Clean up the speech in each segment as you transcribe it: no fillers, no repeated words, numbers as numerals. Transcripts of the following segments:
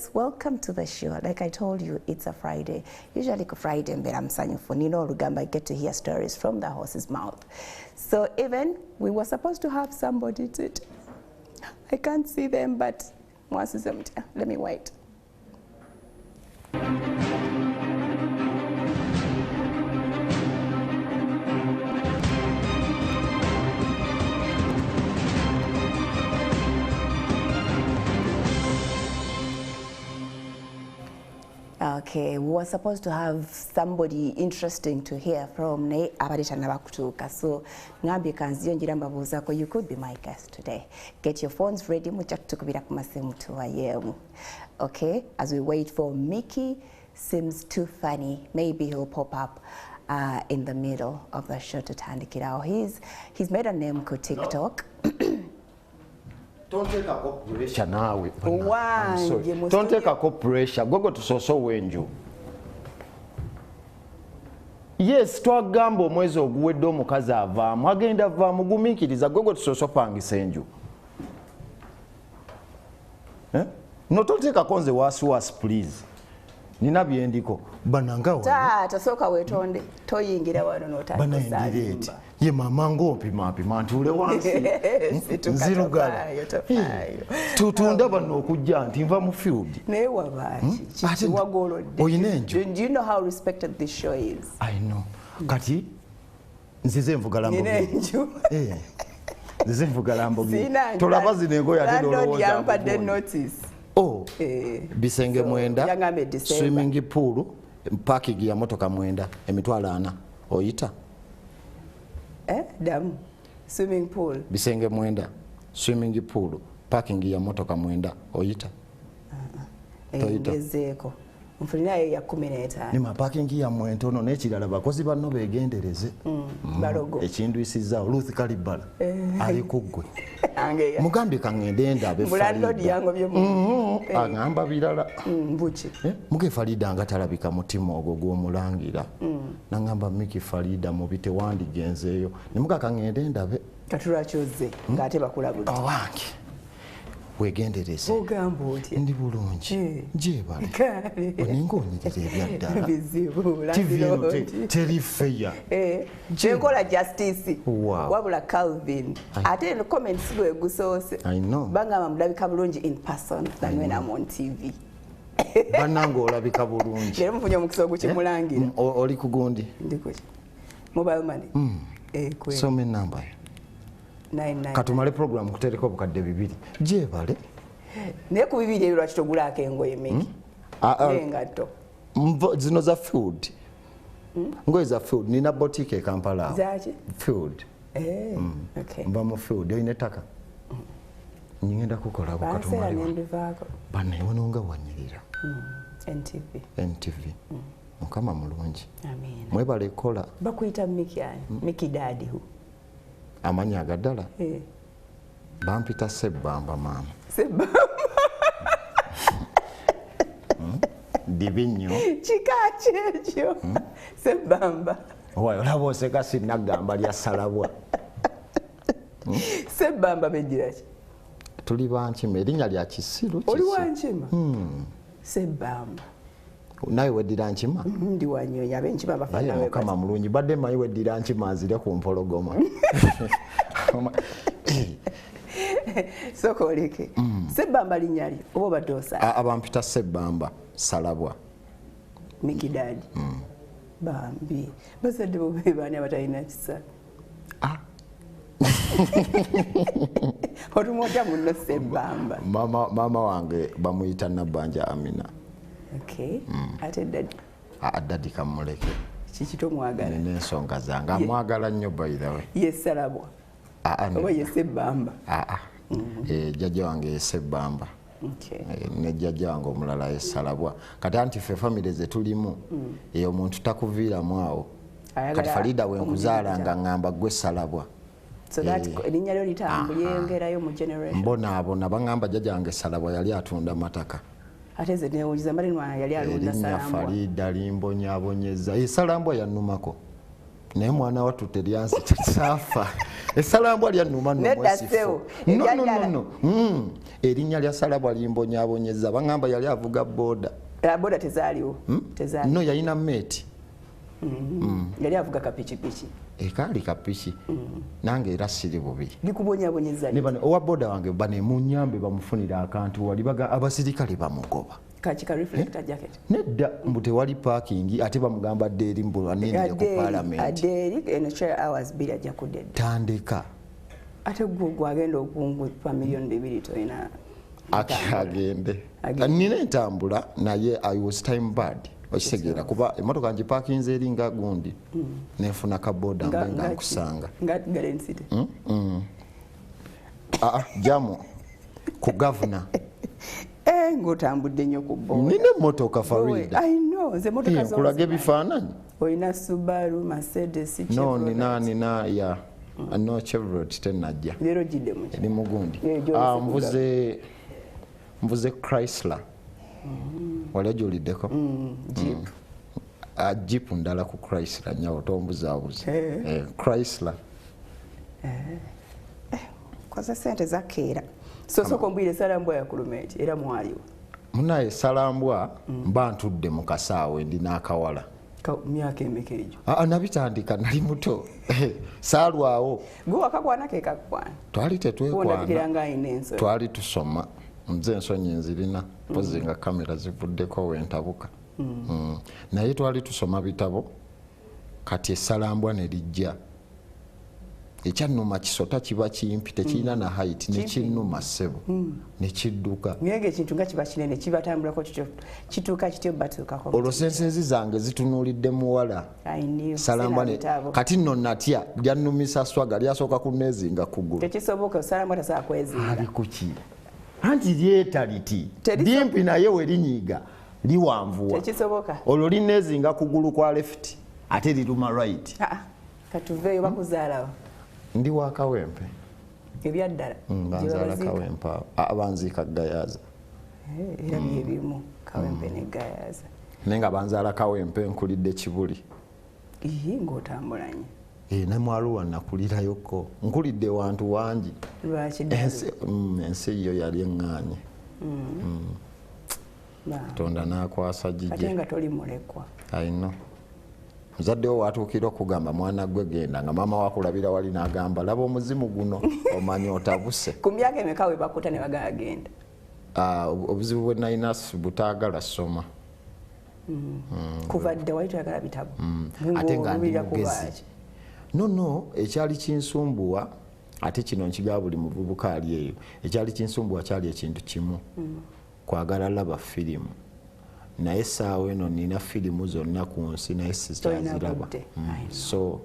Welcome to the show. Like I told you, it's a Friday. Usually ku Friday mbeera musanyufu. Nina olugamba, I get to hear stories from the horse's mouth. So even we were supposed to have somebody to, I can't see them, but let me wait. Okay, we were supposed to have somebody interesting to hear from naye abadde tannaba kutuuka. So ngambye kanziyo ngira mbabuuzaako, you could be my guest today. Get your phones ready, mujja kutukubira ku masimu tuwayeemu. Okay, as we wait for Mickey, seems too funny. Maybe he'll pop up in the middle of the show to tutandikirawo. He's made a name ku TikTok. Tonteekako pressure naawe. Tonteekako pressure. Gogo tusoose ow'enju. Yes, twagamba omwezi oguwedde omukazi avaamu, agenda avaamu, gumiikiriza. Gogo tusoose opangisa enju. Eh? No, tonteekako nze wasiwasi please. Nina byendiko. Bananga wano. Taata sooka weetonde, toyingira wano n'otandika Banandireete. Ye mama ng'ompima mpima ntuule wansi. Nzirugala. Tutunda bano okujja nti nva mu field. Naye wabaaki? Kiki wagolodde? Oyina enju. Do you know how respected this show is? I know. Kati nzize nvuga Lamborghini. Nina enju. Nzize nvuga Lamborghini. Tolaba zino engoye ate n'olowooza. Yampadde notice. Oh, bisenge mwenda, swimming pool, parking ya motoka mwenda, 40,000. Oyita? Damu. Swimming pool. Bisenge mwenda, swimming pool, parking ya motoka mwenda. Oyita? Ngezeeko. Nfunirayo ya 15. Nima parking ya mwentono n'ekirala bakozi banno beegendereze. Balogo. Ekindwisizaawo Ruth Kalibala ali ku ggwe. Mugambye kaŋŋende ndabe Farida. Aŋŋamba birala. Mbuki. Muge Farida nga talabika mutima ogwo gw'omulangira. N'aŋŋamba Mickey Farida mubi tewandigenzeeyo. Ne muga kaŋŋende ndabe. Kati lwaki ozze ng'ate bakulabudde? Owange. Wegendereze. Ogamba otya? Ndi bulungi. Gyebale. Oninga onyirira ebyaddala. Bizibu. TV eno teri fair. Kyenkola justice. Wabula Calvin. Ate eno comments gwe gusoose. I know. Bangamba mulabika bulungi in person than when I'm on TV. Bannange olabika bulungi. Leero mufunye omukisa ogukimulangira. Oli ku gundi? Ndi kuki? Mobile money. Soma ennamba yo. 99. Katumale program kutereka obukadde 2. Gyebale. Naye ku 2 ebyo lwaki togulaako engoye Mickey? N'engatto. Zino za field. Ngoye za field. Nina boutique e Kampala. Zaaki? Field. Okay. Nva mu field. Olina ettaka? Ngenda kukola katumale. Nembivaako. Bannaye wano nga wanyirira. NTV. NTV. Mukama mulungi. Amiina. Mwebale kola. Bakuyita Mickey ani? Mickey Daddy who? Amannya agaddala? Bampita Sebbamba maama. Sebbamba. Dibi nnyo. Kika ki ekyo? Sebbamba. Owaye olaba oseka sinnagamba lya Salabwa. Sebbamba beddira ki? Tuli ba Nkima, erinnya lya kisiru. Oli wa Nkima? Sebbamba. Nawe weddira Nkima? Ndi wa Nnyonyi, ab'Enkima bafaanana bwe Mukama mulungi, badde mmanyi weddira Nkima nzire ku mpologoma. Sooka oleke. Sebbamba linnya lyo oba obadde osala? Abampita Sebbamba Salabwa. Mickey Daddy. Bambi, bazadde bo be baani abatalina kisa? Otumwota munno Sebbamba. Maama wange bamuyita Nabbanja Amina. Okay. Ate daddy? Daddy kamuleke. Kiki tomwagala? Nina ensonga zange. Amwagala nnyo by the way. Ye Salabwa? Oba ye Sebbamba? Jjajja wange ye Sebbamba. Ne jjajja wange omulala ye Salabwa. Kati anti ffe famire ze tulimu, omuntu takuviiramu awo. Kati Farida we nkuzaala nga ŋŋamba ggwe Salabwa. So that erinnya lyo litambulye mu generation. Mbonaabona baŋŋamba jjajja wange Salabwa yali atunda mataka. Ate nze neewuunyisa mbadde nwa yali alunda Erinnya Salambwa. Farida limbonyaabonyezza. Salambwa yannumako. Naye mwana wattu teryansi tesaafa. Essalambwa lyannuma nno mwesifu. No. Erinnya lya Ssalambwa limbonyaabonyeza. Baŋŋamba yali avuga boda. Boda tezaaliwo. Tezaaliwo. No, yalina mate. Yali avuga kapikipiki. Ekaali kapiki. Nange era siri bubi. Likubonyaabonyeza. Owa boda wange bane munyambe bamufunira akantu wali baga abasirikale bamugoba. Kachika reflector jacket. Nedda mbu tewali parking ate bamugamba ddeeri mbu anendere ku parliament. Adeeri eno chair hours bbiri ajja kudda. Tandika. Ate gwe gwagenda okungupa 2 million tolina. Agende. Nina entambula naye I was time bad. Okitegeera kuba emmotoka ngiparkinze eri nga gundi. Nenfuna ka boda mbe nga nkusanga. Nga Garden City. Jamu ku governor. Ng'otambudde nnyo ku boda. Nina emmotoka Farida. I know, nze emmotoka zo. Nkulaga ebifaananyi. Olina Subaru, Mercedes, Chevrolet. No, nina ya. No, Chevrolet tenajja. Leero gidde mu ki? Eri mugundi. Nvuze Chrysler. Wali ogiwuliddeko? Jeep. Jeep ndala ku Chrysler nyawo tombuzaabuza. Chrysler. Koze sente zakeera. So sooka ombwire Ssalambwa yakuluma eki era mwaliwo. Munaye Ssalambwa mba ntudde mu kasaawe ndi n'akawala. Myaka emeka egyo? Nabitandika nali muto. Saalwawo. Gwe wakakwana ke kakukwana? Twali tetwekwana. Ondabikira nga alina ensonyi. Twali tusoma. Nze ensonyi nzirina mpozi nga kamera zivuddeko wentabuka. Naye twali tusoma bitabo kati essalambwa ne lijja. Ekyannuma kisota kiba kimpi tekirina na height ne kinnuma ssebo ne kidduka. Naye ng'ekintu nga kiba kinene kibatambulako kityo kituuka kityo batuukako. Olwo sensenzi zange zitunuulidde muwala. Ssalambwa ne kati nno natya lyannumisa swaga lyasooka kunneezinga kugulu. Tekisoboka Ssalambwa tasobola kwezinga. Ali ku ki? Anti lyeta liti limpi naye we linyiga liwanvuwa. Tekisoboka. Olwo linneezinga kugulu kwa left ate liruma right. Katuveeyo bakuzaalawo. Ndi wa Kawempe. Ebyaddala. Banzaala Kawempe. Banziika Gayaza. Era byebimu Kawempe ne Gayaza. Naye nga banzaala Kawempe nkulidde Kibuli. Ng'otambula nnyo. Ne Mwaluwa nakulirayoko. Nkulidde wantu wangi. Lwaki Ensi yo yali eŋŋaanye. Katonda n'akwasa gigye. Ate nga toli mulekwa. I know. Muzadde wo watuukira okugamba mwana gwe genda nga maama wakulabira wali n'agamba laba omuzimu guno omanye otabuse. Ku myaka emeka we bakuta ne bagamba genda? Obuzibu bwe nalina butaagala soma. Kuva dda wali toyagala bitabo. Ate nga ndi mugezi. No, ekyali kinsumbuwa ate kino nkigaba buli muvubuka ali eyo. Ekyali kinsumbuwa kyali ekintu kimu. Kwagala laba firimu. Naye essaawa eno nina firimu zonna ku nsi naye sikyaziraba. So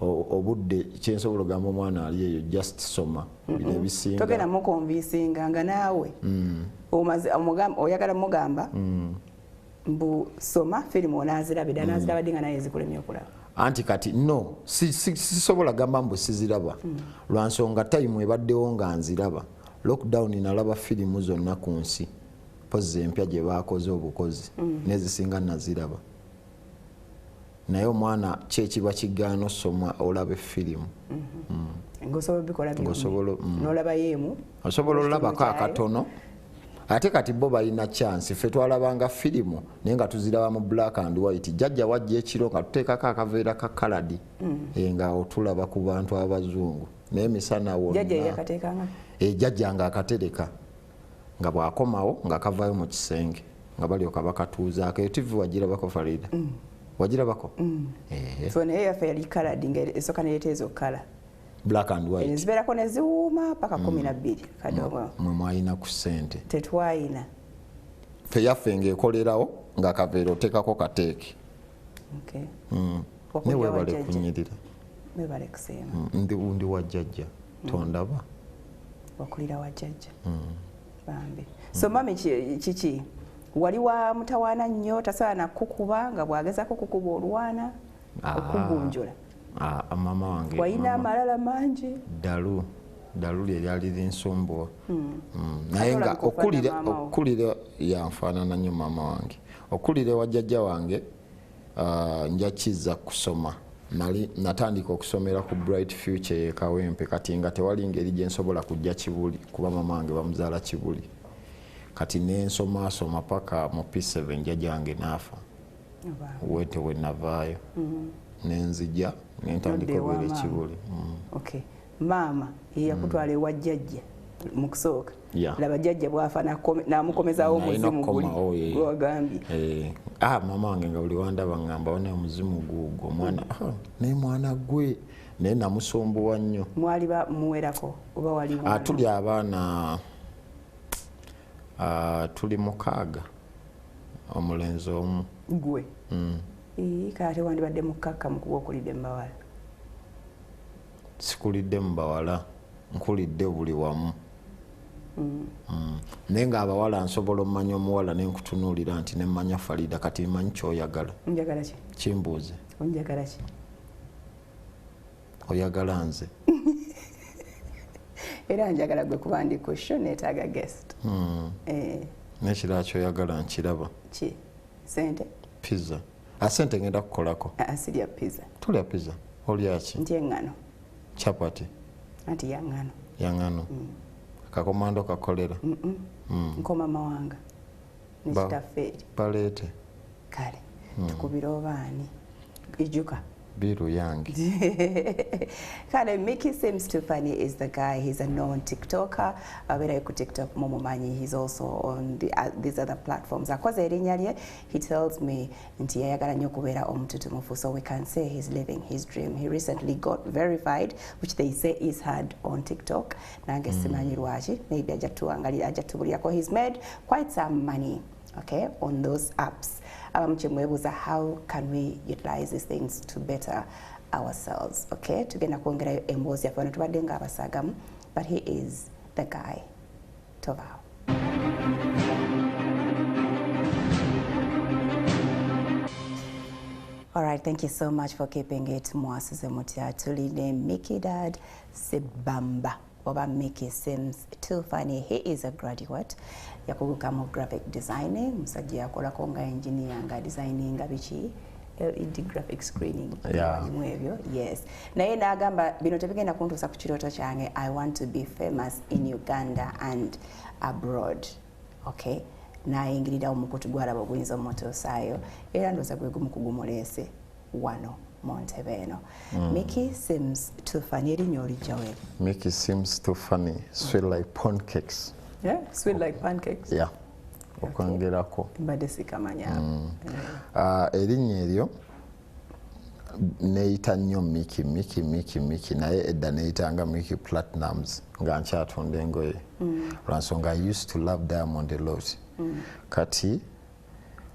obudde kyensobola ogamba omwana ali eyo just soma bino ebisinga. Togenda mukonvinsinga nga naawe oyagala mugamba mbu soma firimu onaaziraba edda naaziraba ddi nga naye zikulemye okulaba. Anti kati no sisobola gamba mbu siziraba lwa nsonga time ebaddewo nga nziraba. Lockdown nalaba firimu zonna ku nsi. Mpozi empya gye baakoze obukozi n'ezisinga naziraba. Naye omwana ki ekiba kigaana osoma olaba efirimu. Ng'osobola obikola byonna. N'olabayo emu. Osobola olabako akatono. Ate kati bo balina chance ffe twalabanga firimu naye nga tuziraba mu black and white. Jjajja wajja ekiro nga tuteekako akaveera ka kaladi nga otulaba ku bantu abazungu. Naye emisana wonna. Jjajja yakateekanga? Jjajja nga akatereka. Nga bw'akomawo nga kavaayo mu kisenge nga balyoka bakatuuzaako. Eyo TV wagirabako Farida? Wagirabako? So naye yaffe yali kaladi nga esooka nereeta ezo kala. Black and white. Zibeerako ne ziwuuma paka 12 kadongo. Mwe mwalina ku ssente. Tetwayina. Ffe yaffe ng'ekolerawo ng'akaveera oteekako kateeke. Ne weebale kunyirira. Weebale kusiima. Ndi wa jjajja. Tondaba. Wakulira wa jjajja. Bambi. So mami kiki wali wa mutawaana nnyo tasaana kukuba nga bw'agezaako kukuba olwana okugunjula. Mama wange. Walina amalala mangi. Ddalu. Ddalu lye lyali linsumbuwa. Naye nga okulira yanfaanana nnyo maama wange. Okulira ewa jjajja wange nja kizza kusoma. Nali natandika okusomera ku Bright Future e Kawempe, kati nga tewali ngeri gye nsobola kujja Kibuli kuba mama wange bamuzaala Kibuli. Kati nensomasoma paka mu P7 jjajjange n'afa. Wete we navaayo. Nenzija nentandika Nodda ewa obeera maama. Kibuli. Okay. Maama ye yakutwala ewa jjajja mu kusooka. Yeah. Laba jjajja bw'afa n'amukomezaawo Nalina omuzimu guli okukomawo, ye. gwewagambye. Mama wange nga buli wandaba ngamba wane omuzimu guugwo omwana, naye mwana gwe, naye namusumbuwa nnyo. Mwali muwerako oba wali mwana? Tuli abaana, tuli 6, omulenzi omu. Gwe? Kale ate wandibadde mukkakkamu kuba okulidde mu bawala. Sikulidde mu bawala, nkulidde buli wamu. Naye ng'abawala nsobola omanya omuwala ne nkutunuulira nti ne mmanya Farida, kati mmanyi ky'oyagala. Njagala ki? Kimbuuze. Onjagala ki? Oyagala nze. Era njagala gwe kuba ndi ku show neetaaga guest. N'ekirala ky'oyagala nkiraba. Ki? Sente? Pizza. Sente ngenda kukolako. Sirya pizza. Tolya pizza? Olya ki? Ndya eŋŋano. Chapati? Anti ya ŋŋano. Ya ŋŋano. Kakomando kakolera? Nkoma mawanga. Ne kitaffe eri. Baleete. Kale, tukubire obaani. Ijuka. Biru yange. Kale, Mickey Seems Too Funny is the guy. He's a known TikToker. Abeera ku TikTok mumumanyi. He's also on these other platforms. Akoze erinnya lye, he tells me nti yayagala nnyo okubeera omututumufu. So we can say he's living his dream. He recently got verified, which they say is hard on TikTok. Nange simanyi lwaki. Maybe ajja tuwangalira, ajja tubulyako. He's made quite some money, okay, on those apps. Abamu kye mwebuuza, how can we utilize these things to better ourselves? Okay, tugenda kwongerayo emboozi yaffe wano, tubadde ng'abasagamu, but he is the guy. Tovaawo. All right, thank you so much for keeping it Mwasuze Mutya. Tuli ne Mickey Dad Sibamba oba Mickey Seems Too Funny. He is a graduate. Yakuguka mu graphic designing. Musajja yakolako nga engineer, nga designing nga biki LED graphic screening. Mu ebyo, yes. Naye n'agamba bino tebigenda kuntuusa ku kirooto kyange. I want to be famous in Uganda and abroad. Okay? N'ayingirira omukutu gw'alaba oguyinza omutuusaayo. Era ndowooza gwe gumu ku gumuleese wano mu ntebe eno. Mickey Seems Too Funny, erinnya olijja weeri? Mickey Seems Too Funny, sweet like pancakes. Yeah, sweet like pancakes. Yeah. Okwongerako. Mbadde sikamanya. Erinnya eryo neeyita nnyo Mickey, Mickey, Mickey, Mickey, naye edda neeyitanga Mickey Platnumz nga nkyatunda engoye. Lwansonga I used to love Diamond a lot. Kati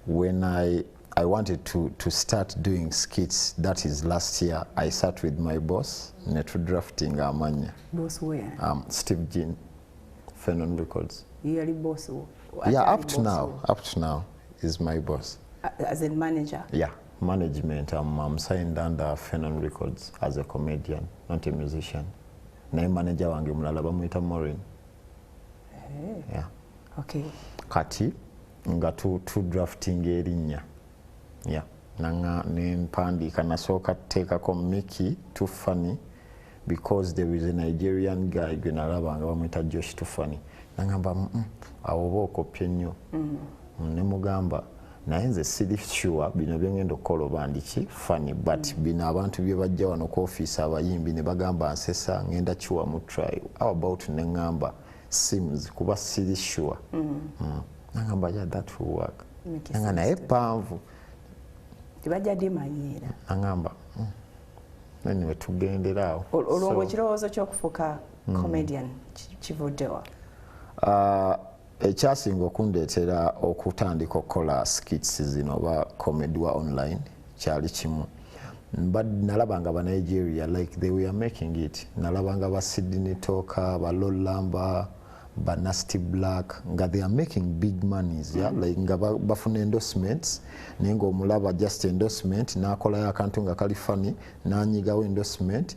when I wanted to start doing skits, that is last year, I sat with my boss, ne tu drafting amannya. Boss where? Steve Jean, Fenon Records. Yali boss wo? Yeah, Actually boss wo. up to now is my boss. As in manager? Yeah, management. I'm signed under Fenon Records as a comedian, not a musician. Naye manager wange mulala bamuyita Maureen. Hey. Yeah. Okay. Kati nga tu drafting erinnya. Yeah. Nanga nempandiika nasooka teekako Mickey Too Funny because there is a Nigerian guy gwe nalaba nga bamuyita Josh Too Funny. Nangamba, awo oba okopye nnyo. Ne mugamba, naye nze siri sure bino bye ngenda okukola oba ndi ki funny, but bino abantu bye bajja wano ku office abayimbi ne bagamba nsesa ngenda kiwa mu try. How about ne ngamba Sims kuba siri sure. Nangamba, yeah, that will work. Mickey Nanga Sims naye too. panvu. Tebajja dimanyiira. Nangamba, anyway, tugendera awo. Olwo So ekirowoozo ky'okufuuka comedian kivudde wa? Ekyasinga okundeetera okutandika okukola skits zino oba comedy wa online kyali kimu. But nalabanga ba Nigeria, like they were making it. Nalabanga ba Sydney Talker, ba Lolamba, ba Nasty Black, nga they are making big monies, yeah? Like nga bafuna endorsements, naye ng'omulaba just endorsement, n'akolayo akantu nga kali funny, n'anyigawo endorsement,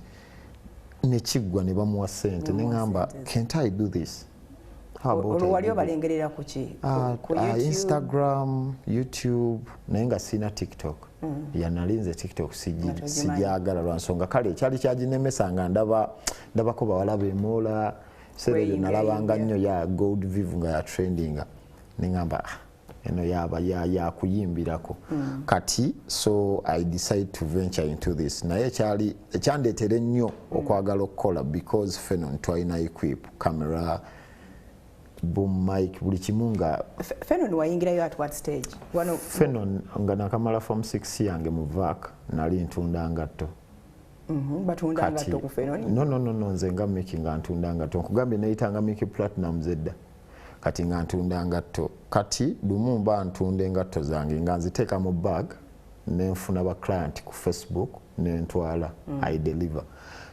nekiggwa ne bamuwa ssente. Ne Bamuwa ŋŋamba, ssente. can't I do this? How about Olwo I wali do this? obalengerera ku ki? Ku YouTube? Instagram, YouTube, naye nga sina TikTok. Yanalinze TikTok sijagala lwa nsonga kale ekyali kyaginemesa nga ndabako bawala bemola serere nalabanga nnyo ya Gold Viv nga ya trendinga nengamba eno yaba ya kuyimbirako. Kati so I decide to venture into this. Naye kyali ekyandeetera ennyo okwagala okukola because Fenon twalina equip, camera, boom mic, buli kimu nga Fenon wayingirayo at what stage? Fenon nga nakamala form 6 yange mu VAC nali ntunda ngatto. Batunda ngatto ku Fenon? No, nze nga Mickey nga ntunda ngatto. Nkugambye neyitanga Mickey Platinum zedda. Kati nga ntunda ngatto. Kati lumu mba ntunda engatto zange nga nziteeka mu bag nenfuna ba client ku Facebook nentwala. I deliver.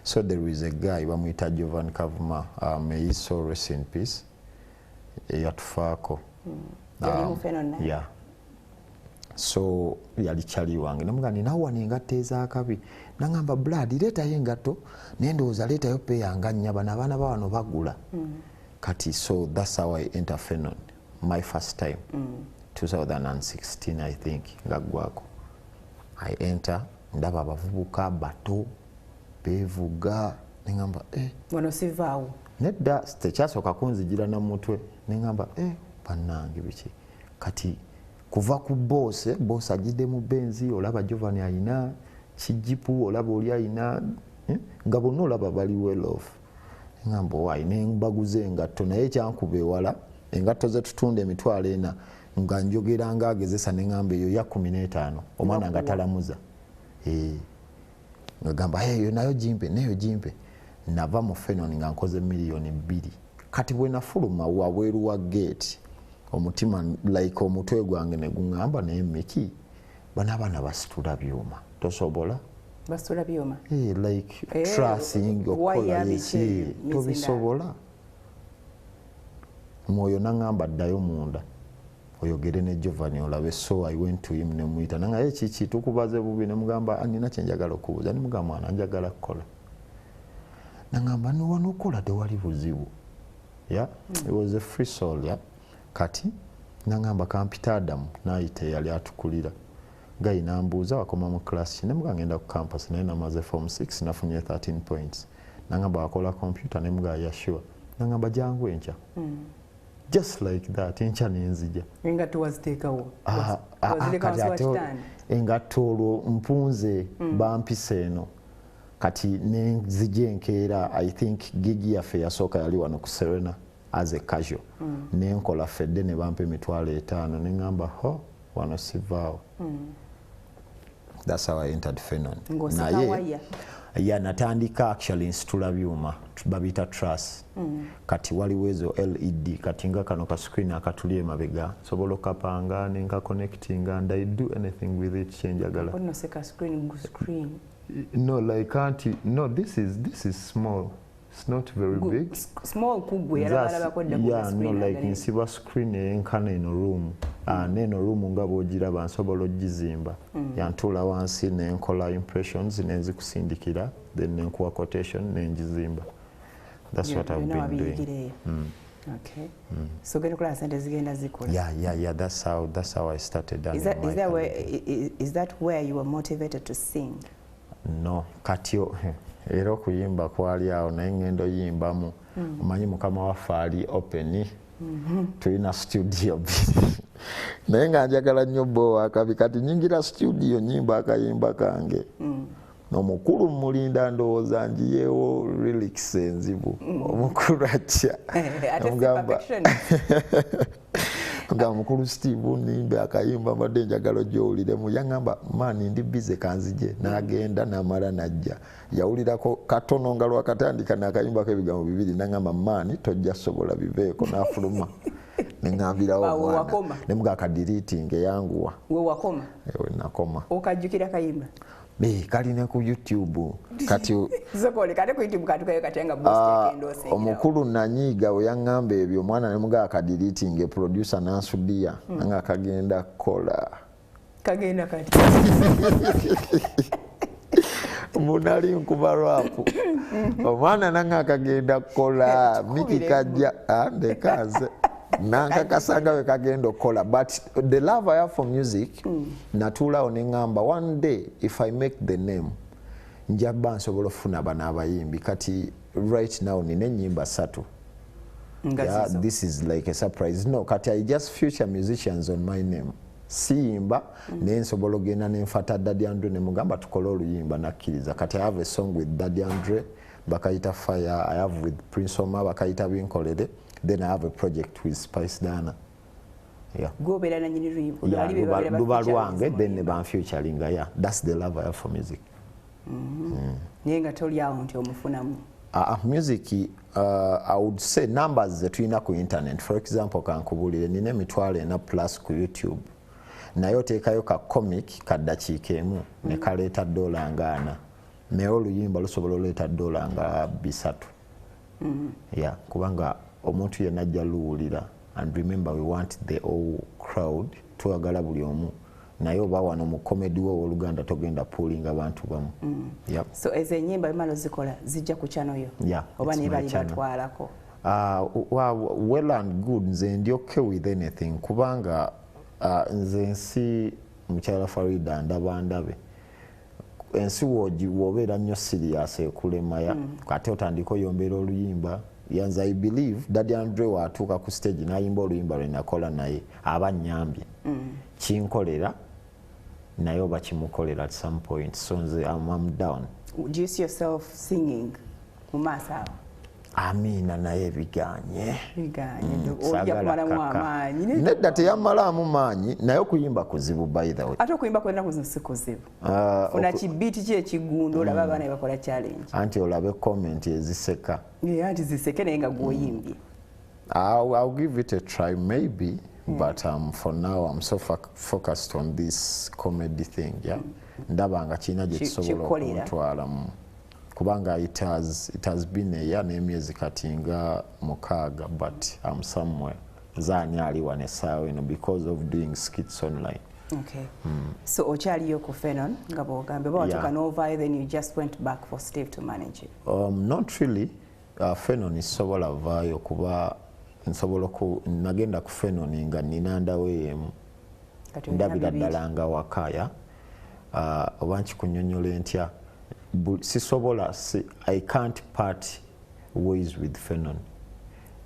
So there is a guy bamuyita Jovan Kavuma, may he so rest in peace. Eyatufaako. Yeah. So yali kyali wange namugamba nina wano engatto ez'akabi, nangamba blood leetayo engatto, nendowooza leetayo peya nga nnya, bano abaana ba wano bagula. Kati so that's how I enter Fenon my first time. 2016 I think nga ggwako. I enter ndaba abavubuka bato beevuga nengamba wano sivaawo. Nedda tekyasooka kunzigira na mutwe nengamba bannange biki. Kati kuva ku boss agidde mu Benzi, olaba Giovanni ayina kijipu, olaba oli ayina nga bonna olaba bali well off. Ngamba why nembaguze engatto, naye kyankuba ewala engatto ze tutunda 400,000 nga njogera nga agezesa nengamba eyo ya 15 omwana nga talamuza. Ngamba eyo nayo jimpe nayo jimpe. Nava mu Fenon nga nkoze 2 million. Kati bwe nafuluma wabweru wa gate omutima like omutwe gwange ne guŋŋamba naye Mickey bano abaana basitula byuma tosobola. Basitula byuma? Like tracing okukola yesi tobisobola. Mwoyo naŋŋamba ddayo munda oyogere ne Giovanni olabe. So I went to him nemuyita nanga kiki tukubaze bubi, nemugamba nina kye njagala okubuuza, nemugamba mwana njagala kukola. Nangamba wano okola tewali buzibu. Yeah, it was a free soul. Yeah. Kati nangamba kampita Adam nayita yali atukulira gayi nambuuza wakoma mu class ki, nemugamba ngenda ku campus naye namaze form 6 nafunye 13 points. Nangamba wakola computer, nemugamba yeah sure. Nangamba jangu enkya. Just like that enkya nenzija. Engatto waziteekawo? Engatto olwo mpunze bampisa eno. Kati nenzija enkeera. I think gigi yaffe yasooka yali wano ku Serena as a casual. Nenkola fedde ne bampa 500,000 nengamba ho wano sivaawo. That's how I entered Fenon. Naye ya natandika actually nsitula byuma babita truss. Kati waliwo ezo LED kati nga kano ka screen akatuli emabega sobola okapanga nenka connecting and I do anything with it kyenjagala. Ono seka screen gu screen. No, like auntie, no, this is small. It's not very big. Small kugwe yalaba kodda ku screen. Yeah, no, like nsiba screen enkana eno room. Neno room nga bw'ogiraba nsobola ogizimba. Yantula wansi nenkola impressions nenzikusindikira then nenkuwa quotation nenjizimba. That's what I've been doing. Okay. So genda kula sente zigenda zikola. Yeah, that's how I started. Is that where you were motivated to sing? No, kati era okuyimba kwali awo naye ngendo yimbamu. Omanyi mukama waffe ali open. Tulina studio bbiri. Naye nga njagala nnyo bo akabi kati nyingira studio nyimba akayimba kange. Omukulu mulinda ndowooza njiyewo lyrics enzibu. Omukulu atya. Nga mukulu Steve nimbe akayimba mbadde njagala ojjowuliremu. Yaŋŋamba maani ndi busy kanzije. N'agenda n'amala n'ajja. Yawulirako katono nga lwakatandika n'akayimbako ebigambo bibiri n'aŋŋamba maani tojja sobola biveeko n'afuluma. Ne ŋŋambirawo omwana. Ne muga akadiriitinga eyanguwa. We wakoma? We nakoma. Okajjukira kayimba? Kali ne ku YouTube. Kati Zokole kate ku YouTube katukayo katenga boost yakendose. Omukulu nanyiga we yaŋŋamba ebyo omwana ne muga akadiriitinga producer n'ansudiya nga kagenda kukola. Kagenda kati. Munali nkuba rap. Omwana nanga kagenda kukola Miki kajja ndeka nze. Nankakasa nga bwe kagenda okukola. But the love I have for music, natuulaawo ne ŋŋamba, one day if I make the name, njaba nsobola okufuna bano abayimbi. Kati right now nina ennyimba 3. Yeah, this is like a surprise. No, kati I just feature musicians on my name. Siyimba, naye nsobola ogenda nenfata Daddy Andre ne mugamba tukole oluyimba, nakkiriza. Kati I have a song with Daddy Andre bakayita Fire, I have with Prince Omar bakayita Binkolere, then I have a project with Spice Diana. Yeah. Gobeera na nyini luyimba. Yeah, luba lwange, then ne banfeaturinga. Yeah, that's the love I have for music. Naye nga toli awo nti omufunamu. Music, I would say numbers zetulina ku internet. For example, kankubulire, nina 4,000 plus ku YouTube. Naye oteekayo ka comic ka ddakiika emu ne kaleeta $4. Naye oluyimba lusobola oleeta $300. Yeah, kubanga omuntu yenna ajja luwulira. And remember, we want the whole crowd, twagala buli omu. Naye oba wano mu comedy wo Oluganda togenda pullinga abantu bamu. Yep. So ezo ennyimba bimala ozikola zijja ku channel yo? Yeah, oba it's ne my bali channel. Batwalako? Well and good, nze ndi okay with anything kubanga nze nsi mukyala Farida ndaba ndabe. Ensi wobeera nnyo serious ekulemaya. Ate otandika oyombeera oluyimba. Yanze I believe Daddy Andre watuuka ku stage n'ayimba oluyimba lwe nakola naye aba nnyambye. Kinkolera naye oba kimukolera at some point. So nze I'm down. Do you see yourself singing mu maaso awo? Amiina, naye biganye. Biganye. Ojja Saagala kumalamu kaka. amaanyi. Nedda teyammalaamu maanyi, naye okuyimba kuzibu by the way. Ate okuyimba kw'ennaku zino si kuzibu. Funa kibiiti ki ekigunda olaba abaana bye bakola challenge. Anti olabe comment eziseka. Yeah, anti ziseke naye nga gw'oyimbye. I'll give it a try maybe, but for now I'm so focused on this comedy thing. Yeah? Ndaba nga kirina gye kisobola Kikolera. okuntwalamu. Kubanga it has been a year n'emyezi kati nga 6, but I'm somewhere. Nze ani ali wano essaawa eno because of doing skits online. Okay. So okyaliyo ku Fenon nga bw'ogambye, oba watuuka n'ovaayo, then you just went back for Steve to manage you? Not really. Fenon sobola vaayo kuba nsobola ku, nagenda ku Fenon nga nina ndawo emu. Kati olina Ndabira bibiri. ddala nga waka, ya. Oba nkikunyonnyola ntya, sisobola, si, I can't part ways with Fenon.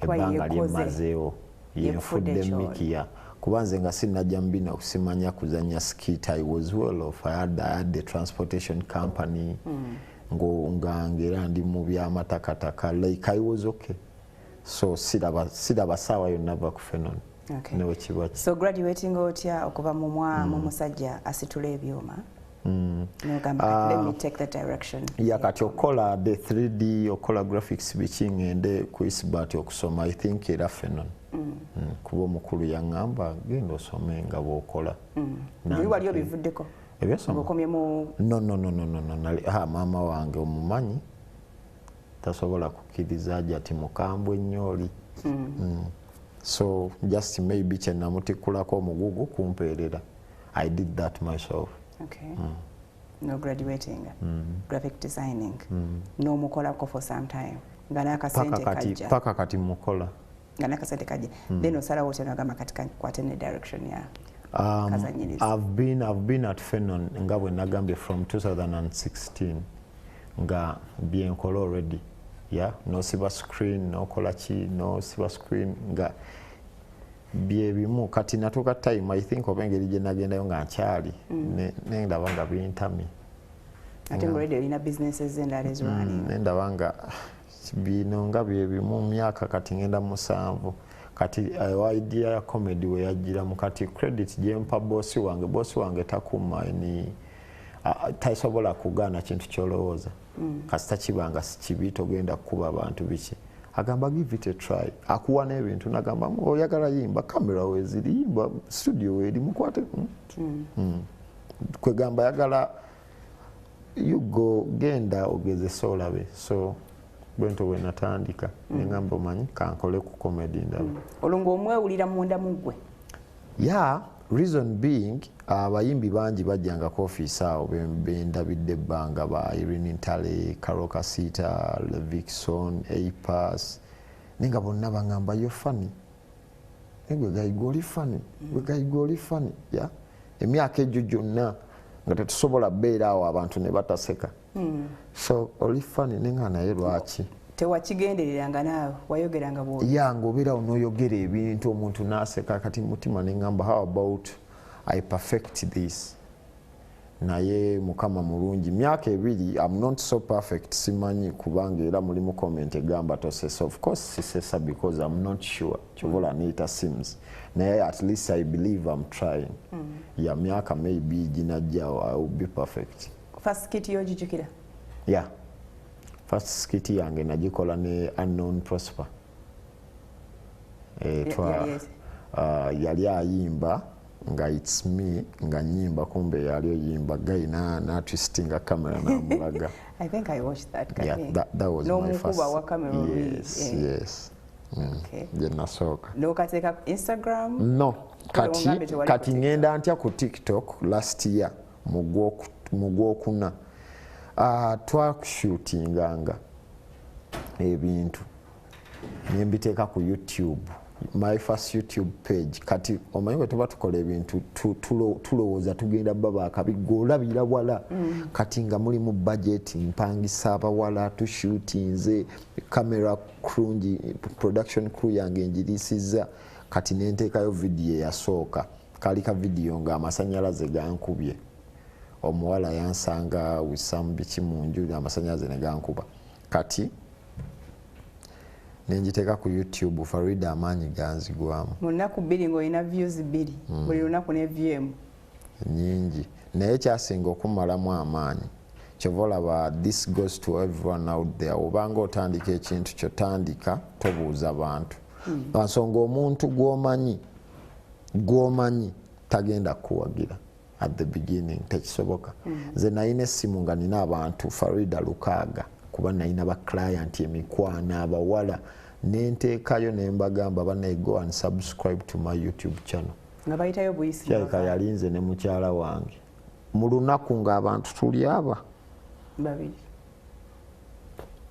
Kuba Ebbanga yeekoze. lye mmazeewo, Yekufudde yenfudde ky'oli. Mikiya. Kuba nze nga sinnajja mu bino simanya kuzannya skit, I was well off. I had the transportation company. Nga ngera ndi mu by'amatakataka, like I was okay. So siraba ssaawa yonna va ku Fenon. Okay. Ne bwe kiba ki. So graduating otya okuva mu mu musajja asitula ebyuma? N'ogamba kati, let me take the direction. Ya kati okola the 3D, okola graphics biki, ngende ku Isbat okusoma, I think era Fenon. Kuba omukulu yaŋŋamba genda osome nga bw'okola. Buli wali obivuddeko? Ebyosoma? Ng'okomye mu No, no, no, no, no, no. Nali, maama wange omumanyi tasobola kukkiriza aja ati mukambwe nnyo oli. So just maybe kye namutikkulako omugugu kumpeerera. I did that myself. Okay. No graduating. Graphic designing. No mukolako for some time. Nga n'akasente kajja. Paka kati mukola. Nga n'akasente kajja. Then osalawo otya n'ogamba kati kankwate ne direction ya kazanyiriza? I've been at Fenon nga bwe nagambye from 2016 nga byenkola already. Yeah, nosiba screen, nokola ki, nosiba screen nga bye bimu. Kati natuuka time I think oba engeri gye nagendayo nga nkyali, ne ndaba nga bintamye. Ate nga already olina businesses endala ezirunning. Ne ndaba nga bino nga bye bimu mu myaka kati ngenda 7. Kati idea ya comedy we yajjiramu. Kati credit gye mpa bosi wange, bosi wange takuuma ni, tasobola kugaana kintu ky'olowooza. Kasita kiba nga si kibi togenda kukuba abantu biki. Agamba give it a try. Akuwa n'ebintu n'agamba, oyagala yimba, kamera weeziri, yimba, studio weeri, mukwate. Kwegamba yagala you go, genda ogezese olabe. So bwentyo bwe natandika. Ne ngamba omanyi kankole ku comedy ndala. Olwo ng'omwewulira munda mu ggwe? Yeah, reason being abayimbi bangi bajjanga ku ofiisi awo bendabidde ebbanga, ba Irene Ntale, Karole Kasita, Levixone, Apass, naye nga bonna baŋŋamba you're funny. Gwe guy gwe funny, gwe guy gwe funny. Yeah, emyaka egyo gyonna nga tetusobola beera awo abantu ne bataseka. So oli funny, nenga naye lwaki tewakigendereranga naawe wayogeranga bw'oli? Ya, ng'obeerawo n'oyogera ebintu omuntu n'aseka. Kati mutima neŋŋamba, how about I perfect this? Naye Mukama mulungi, myaka 2, I'm not so perfect, simanyi, kubanga era mulimu comment egamba tosesa. Of course sisesa because I'm not sure, kyovola niyita Sims, naye at least I believe I'm trying. Ya, myaka maybe ginajjawo I will be perfect. First skit yogijjukira? Yeah, first skit yange nagikola ne Unknown Prosper. Yali eti? Yali ayimba nga it's me nga nyimba, kumbe yali oyimba guy na twistinga camera namulaga. I think I watched that. Yeah, Kati. that was my N'omukuba first. wa camera oli, Yes. eh. Yes. Okay. Gye nasooka. N'okateeka ku Instagram? No, kati Ogambe tewali kati ku. Ngenda ntya ku TikTok? Last year mu gwokuna, twakushootinganga ebintu nembiteeka ku YouTube, my first YouTube page. Kati omanyi bwe tuba tukola ebintu tulowooza tugenda baba akabi, gweolabira wala. Kati nga mulimu budget, mpangisa abawala, tushootinze, camera crew production crew yange njirisiza. Kati nenteekayo vidiyo eyasooka, kaali ka vidiyo nga amasanyalaze gankubye. Omuwala yansanga wisamu biki mu nju, amasanyalaze ne gankuba. Kati nenjiteeka ku YouTube, Farida, amaanyi ganzigwamu. Mu nnaku 2 ng'olina views 2, buli lunaku ne view emu. Nyingi, naye kyasinga okumalamu amaanyi. Kyova olaba, this goes to everyone out there, obanga otandika ekintu kyo, tandika tobuuza bantu, lwansonga omuntu gw'omanyi gw'omanyi tagenda kukuwagira at the beginning, tekisoboka. Nze nalina essimu nga nina abantu, Farida, 600, kuba nalina ba client, emikwano, abawala, nenteekayo nembagamba, banaye, go and subscribe to my YouTube channel. Nga bayitayo buyisi. Kirabika yalinze ne mukyala wange mu lunaku ng'abantu tuli aba babiri.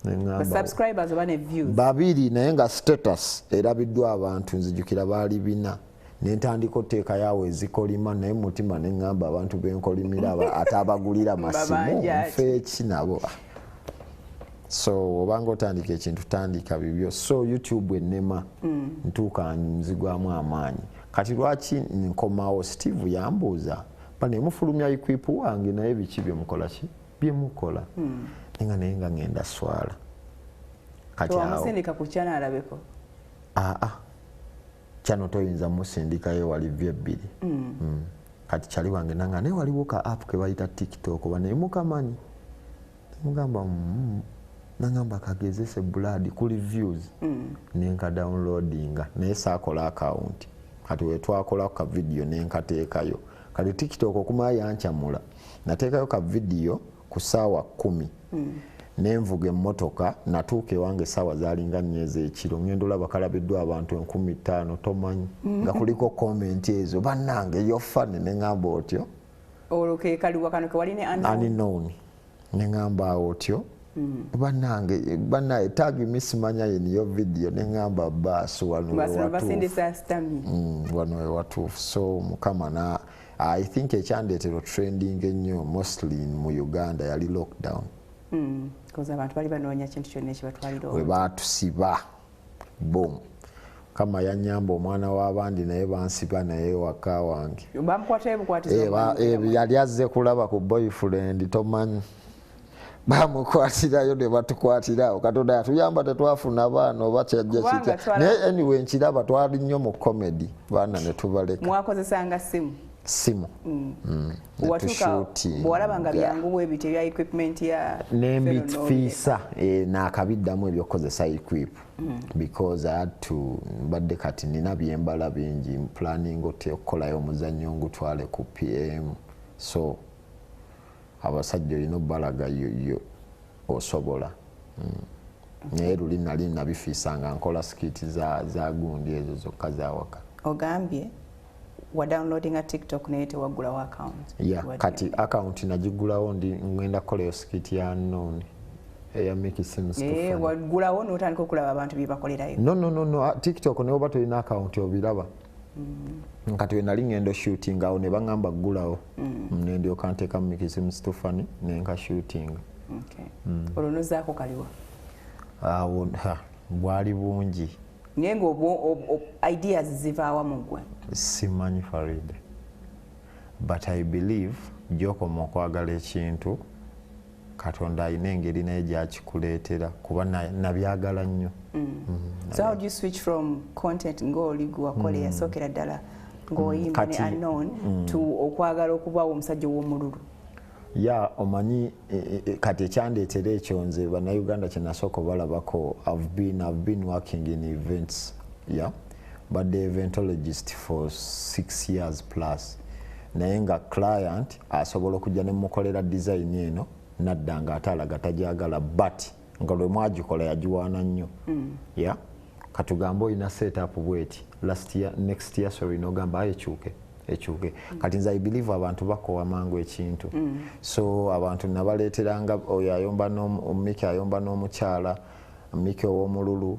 Neŋŋamba, Ba subscribers oba ne views? Babiri, naye nga status erabiddwa abantu, nzijukira baali 400. Nentandika oteekayo awo ezikolima, naye mutima neŋŋamba abantu benkolimira ate abagulira masimu Babanja ati. Nfe eki nabo? So obanga otandika ekintu, tandika bibyo. So YouTube enema, ntuuka nzigwamu amaanyi. Kati lwaki nkomawo? Steve yambuuza, bane mufulumya equip wange, naye biki byemukola, ki byemukola? Nenga naye nga ngenda swala. Kati awo Tewamusindika ku channel alabeko? Aa, kyano toyinza musindikayo, wali vyo 2. Kati kyali wange nanga naye waliwo ka app ke bayita TikTok, banaye mukamanyi? Mugamba, Nangamba kagezese blood kuli views. Nenka downloadinga, naye saakola account. Kati wetwakola ka video nenkateekayo. Kati TikTok okumala yankyamula, nateekayo ka video ku ssaawa 10. Nenvuga emmotoka, natuuka ewange essaawa zaalinga 4 ez'ekiro, ngenda olaba kalabiddwa abantu 5000, tomanyi nga kuliko comment ezo, bannange yo funny, neŋŋamba otyo. Olwo ke kaliwa kano ke wali ne unknown? Unknown. Neŋŋamba otyo, bannange, bannaye, tag me simanya niyo video, neŋŋamba baasi wano Basi we watuufu. Basindisa stamina. Wano we watuufu. So Mukama na I think ekyandeetera trending ennyo mostly mu Uganda yali lockdown. Because abantu bali banoonya kintu kyonna ekibatwalira. We baatusiba, boom, Mukama yanyamba, omwana w'abandi naye bansiba naye waka wange. Bamukwatayo bukwatizo? Yali azze kulaba ku boyfriend, tomanyi bamukwatirayo ne batukwatirawo. Katonda yatuyamba tetwafuna baana oba kyajja Kubanga kitya. Naye anyway, nkiraba twali nnyo mu comedy, baana ne tubaleka. Mwakozesanga simu? Simu. Watuuka Netushootinga. bw'olaba nga byangu bwe bityo ebya equipment ya Nembitfiisa, nakabiddamu ebyokukozesa equip, because I had to, mbadde kati nina byembala bingi, planning otya okukolayo omuzannyo ngutwale ku PM. So abasajja olina obbalaga yo osobola. Naye luli nali nabifiisa nga nkola skit za gundi ezo zokka zawaka. Ogambye wa downloadinga TikTok naye tewaggulawo account. Yeah, kati account nagigulawo, ndi ngenda kukolayo skit ya unknown eya Mickey Sims. Waggulawo n'otandika okulaba abantu bye bakolerayo? No, no, no, no. TikTok ne oba tolina account obiraba. Kati we nali ngenda shooting awo ne baŋŋamba ggulawo, nendyoka nteekamu Mickey Seems Too Funny nenka shooting. Olwo nozaako kaliwa? Awo bwali bungi. Naye nga ideas zivaawa mu ggwe? Simanyi, Farida, but I believe gyokoma okwagala ekintu, Katonda alina engeri naye gyakikuleetera, kuba nabyagala nnyo. So how do you switch from content ng'oli gwe wakola eyasookera ddala ng'oyimba ne unknown to okwagala okubaawo omusajja ow'omululu? Ya, omanyi kati ekyandeetera ekyo, nze Bannayuganda kyenasooka obalabako, I've been working in events, yeah, badde eventologist for 6 years plus, naye nga client asobola okujja nemukolera design eno nadda nga ate alaga tajagala, but nga lwe mwagikola yagiwaana nnyo. Yeah, katugambe olina setup bweti last year, next year, sorry, nogamba aye ekyuke ekyuke. Kati nze I believe abantu bakowa mangu ekintu. So abantu nabaleeteranga oyo ayomba, Miki ayomba n'omukyala, Miki ow'omululu,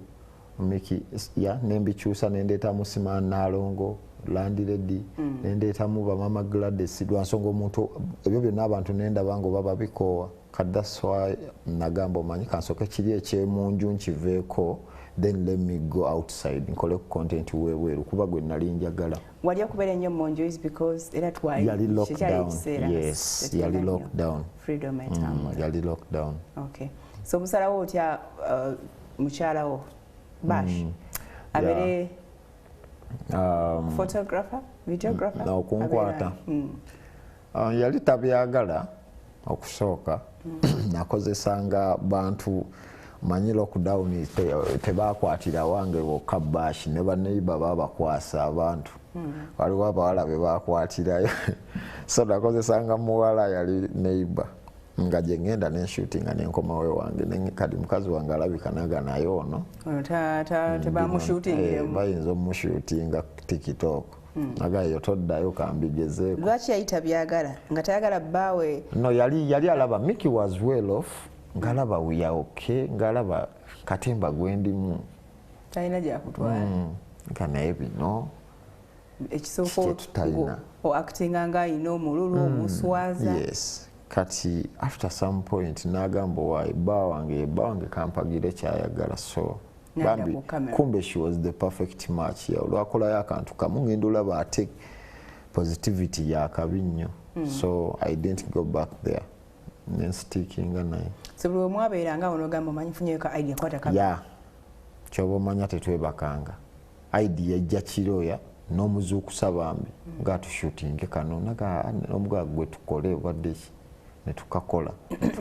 Miki ya nembikyusa nendeetamu Siman Nalongo landlady, nendeetamu bamama Gladys, lwansonga omuntu ebyo byonna abantu nendaba nga oba babikoowa. Kati that's why nagamba, omanyi, kansooke kiri ekyemunju nkiveeko, then let me go outside nkole ku content webweru, kuba gwe nali njagala. Wali okubeera ennyo mu nju is because era twali Yali lockdown, yes, yali lockdown. Freedom etambula. Yali lockdown. Okay, so musalawo otya mukyalawo Bash abeere photographer, videographer? Okunkwata. Yali tabyagala okusooka. Nakozesanga bantu, manyi lockdown tebakwatira wange bokka Bash, ne baneiba babakwasa abantu. Waliwo abawala be bakwatirayo, so nakozesanga muwala yali neighbor nga gye ngenda nenshootinga nenkomawo ewange. Kati mukazi wange alabika naga naye ono bayinza omushootinga TikTok. Naga eyo toddayo, kambigezeeko. Lwaki yali tabyagala, nga tayagala bbaawe? No, yali alaba Mickey was well off, ngalaba we are okay, ngalaba katemba gwendimu. Talina gyakutwala. Nga naye bino ekisooka oactinga nga ayina omululu, omuswaza. Yes, kati after some point nagamba, waayi, bba wange kampagire kyayagala. So bambi, kumbe she was the perfect match. Ya olwakolayo akantu kamu ngenda olaba ate positivity yakabi nnyo. So I didn't go back there, nenstickinga naye. So buli omwabeeranga awo nogamba, omanyi nfunyeyo ka idea, kwata ka. Ya, kyoba omanya tetwebakanga, idea ejja kiroya n'omuzuukusa bambi nga tushootinge kano, naga omugaa gwe tukole obadde ki, netukakola.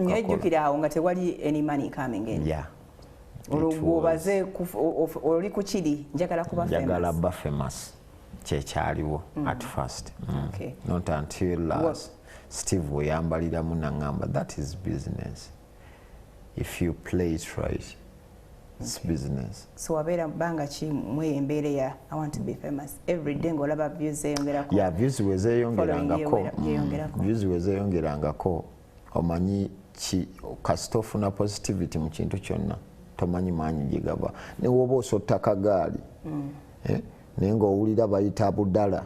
Nejjukira awo nga tewali any money coming in. Yeah. Olwo gwobaze oli ku kiri njagala kuba. Njagala ba famous, kyekyaliwo at first. Okay. Not until Steve weyambaliramu naŋŋamba, that is business if you play it right, it's business. So wabeera bbanga ki mweyo embeera ya "I want to be famous" every day, ng'olaba views zeeyongerako? Yeah, views wezeeyongerangako, Following yeeyongerako. Views wezeeyongerangako, omanyi ki, kasita ofuna positivity mu kintu kyonna, tomanyi maanyi gye gava. Newoba osotta kagaali, eh, naye ng'owulira bayita Budala,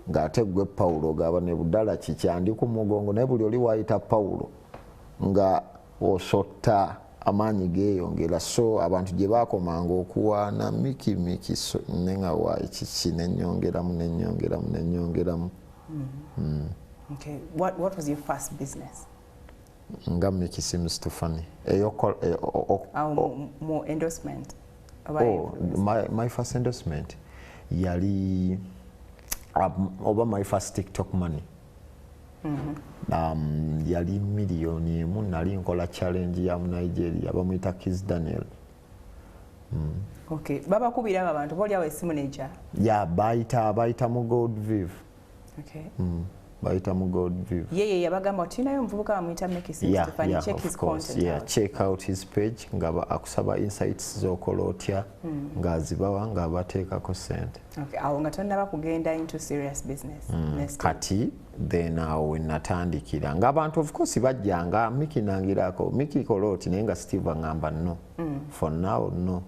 ng'ate gwe Pawulo, gaba ne Budala kikyandi ku mugongo, naye buli oli wayita Pawulo nga osotta, amaanyi geeyongera. So abantu gye bakomanga okuwaana Miki Miki, so nenga waayi kiki, nenyongeramu, nenyongeramu, nenyongeramu. Okay. What was your first business? Nga Miki Seems Too Funny eyo Awo mu endorsement oba Oh, influence? My first endorsement yali oba my first TikTok money yali 1 million. Nali nkola challenge ya mu Nigeria bamuyita Kiss Daniel. Okay, babakubira abo abantu booli awo essimu nejja? Ya, bayita mu Gold Viv. Bayita mu Gold Viv. Ye yabagamba tulinayo omuvubuka bamuyita Mickey Seems to Funny, check of his course, content yeah, out. Check out his page, nga akusaba insights z'okola otya, ng'azibawa ng'abateekako sente. Okay, awo nga tonnaba kugenda into serious business. Next. Kati then awo we natandikira ng'abantu of course bajjanga, "Miki nangirako, Miki kola oti," naye nga Steve aŋŋamba, "No, for now, no,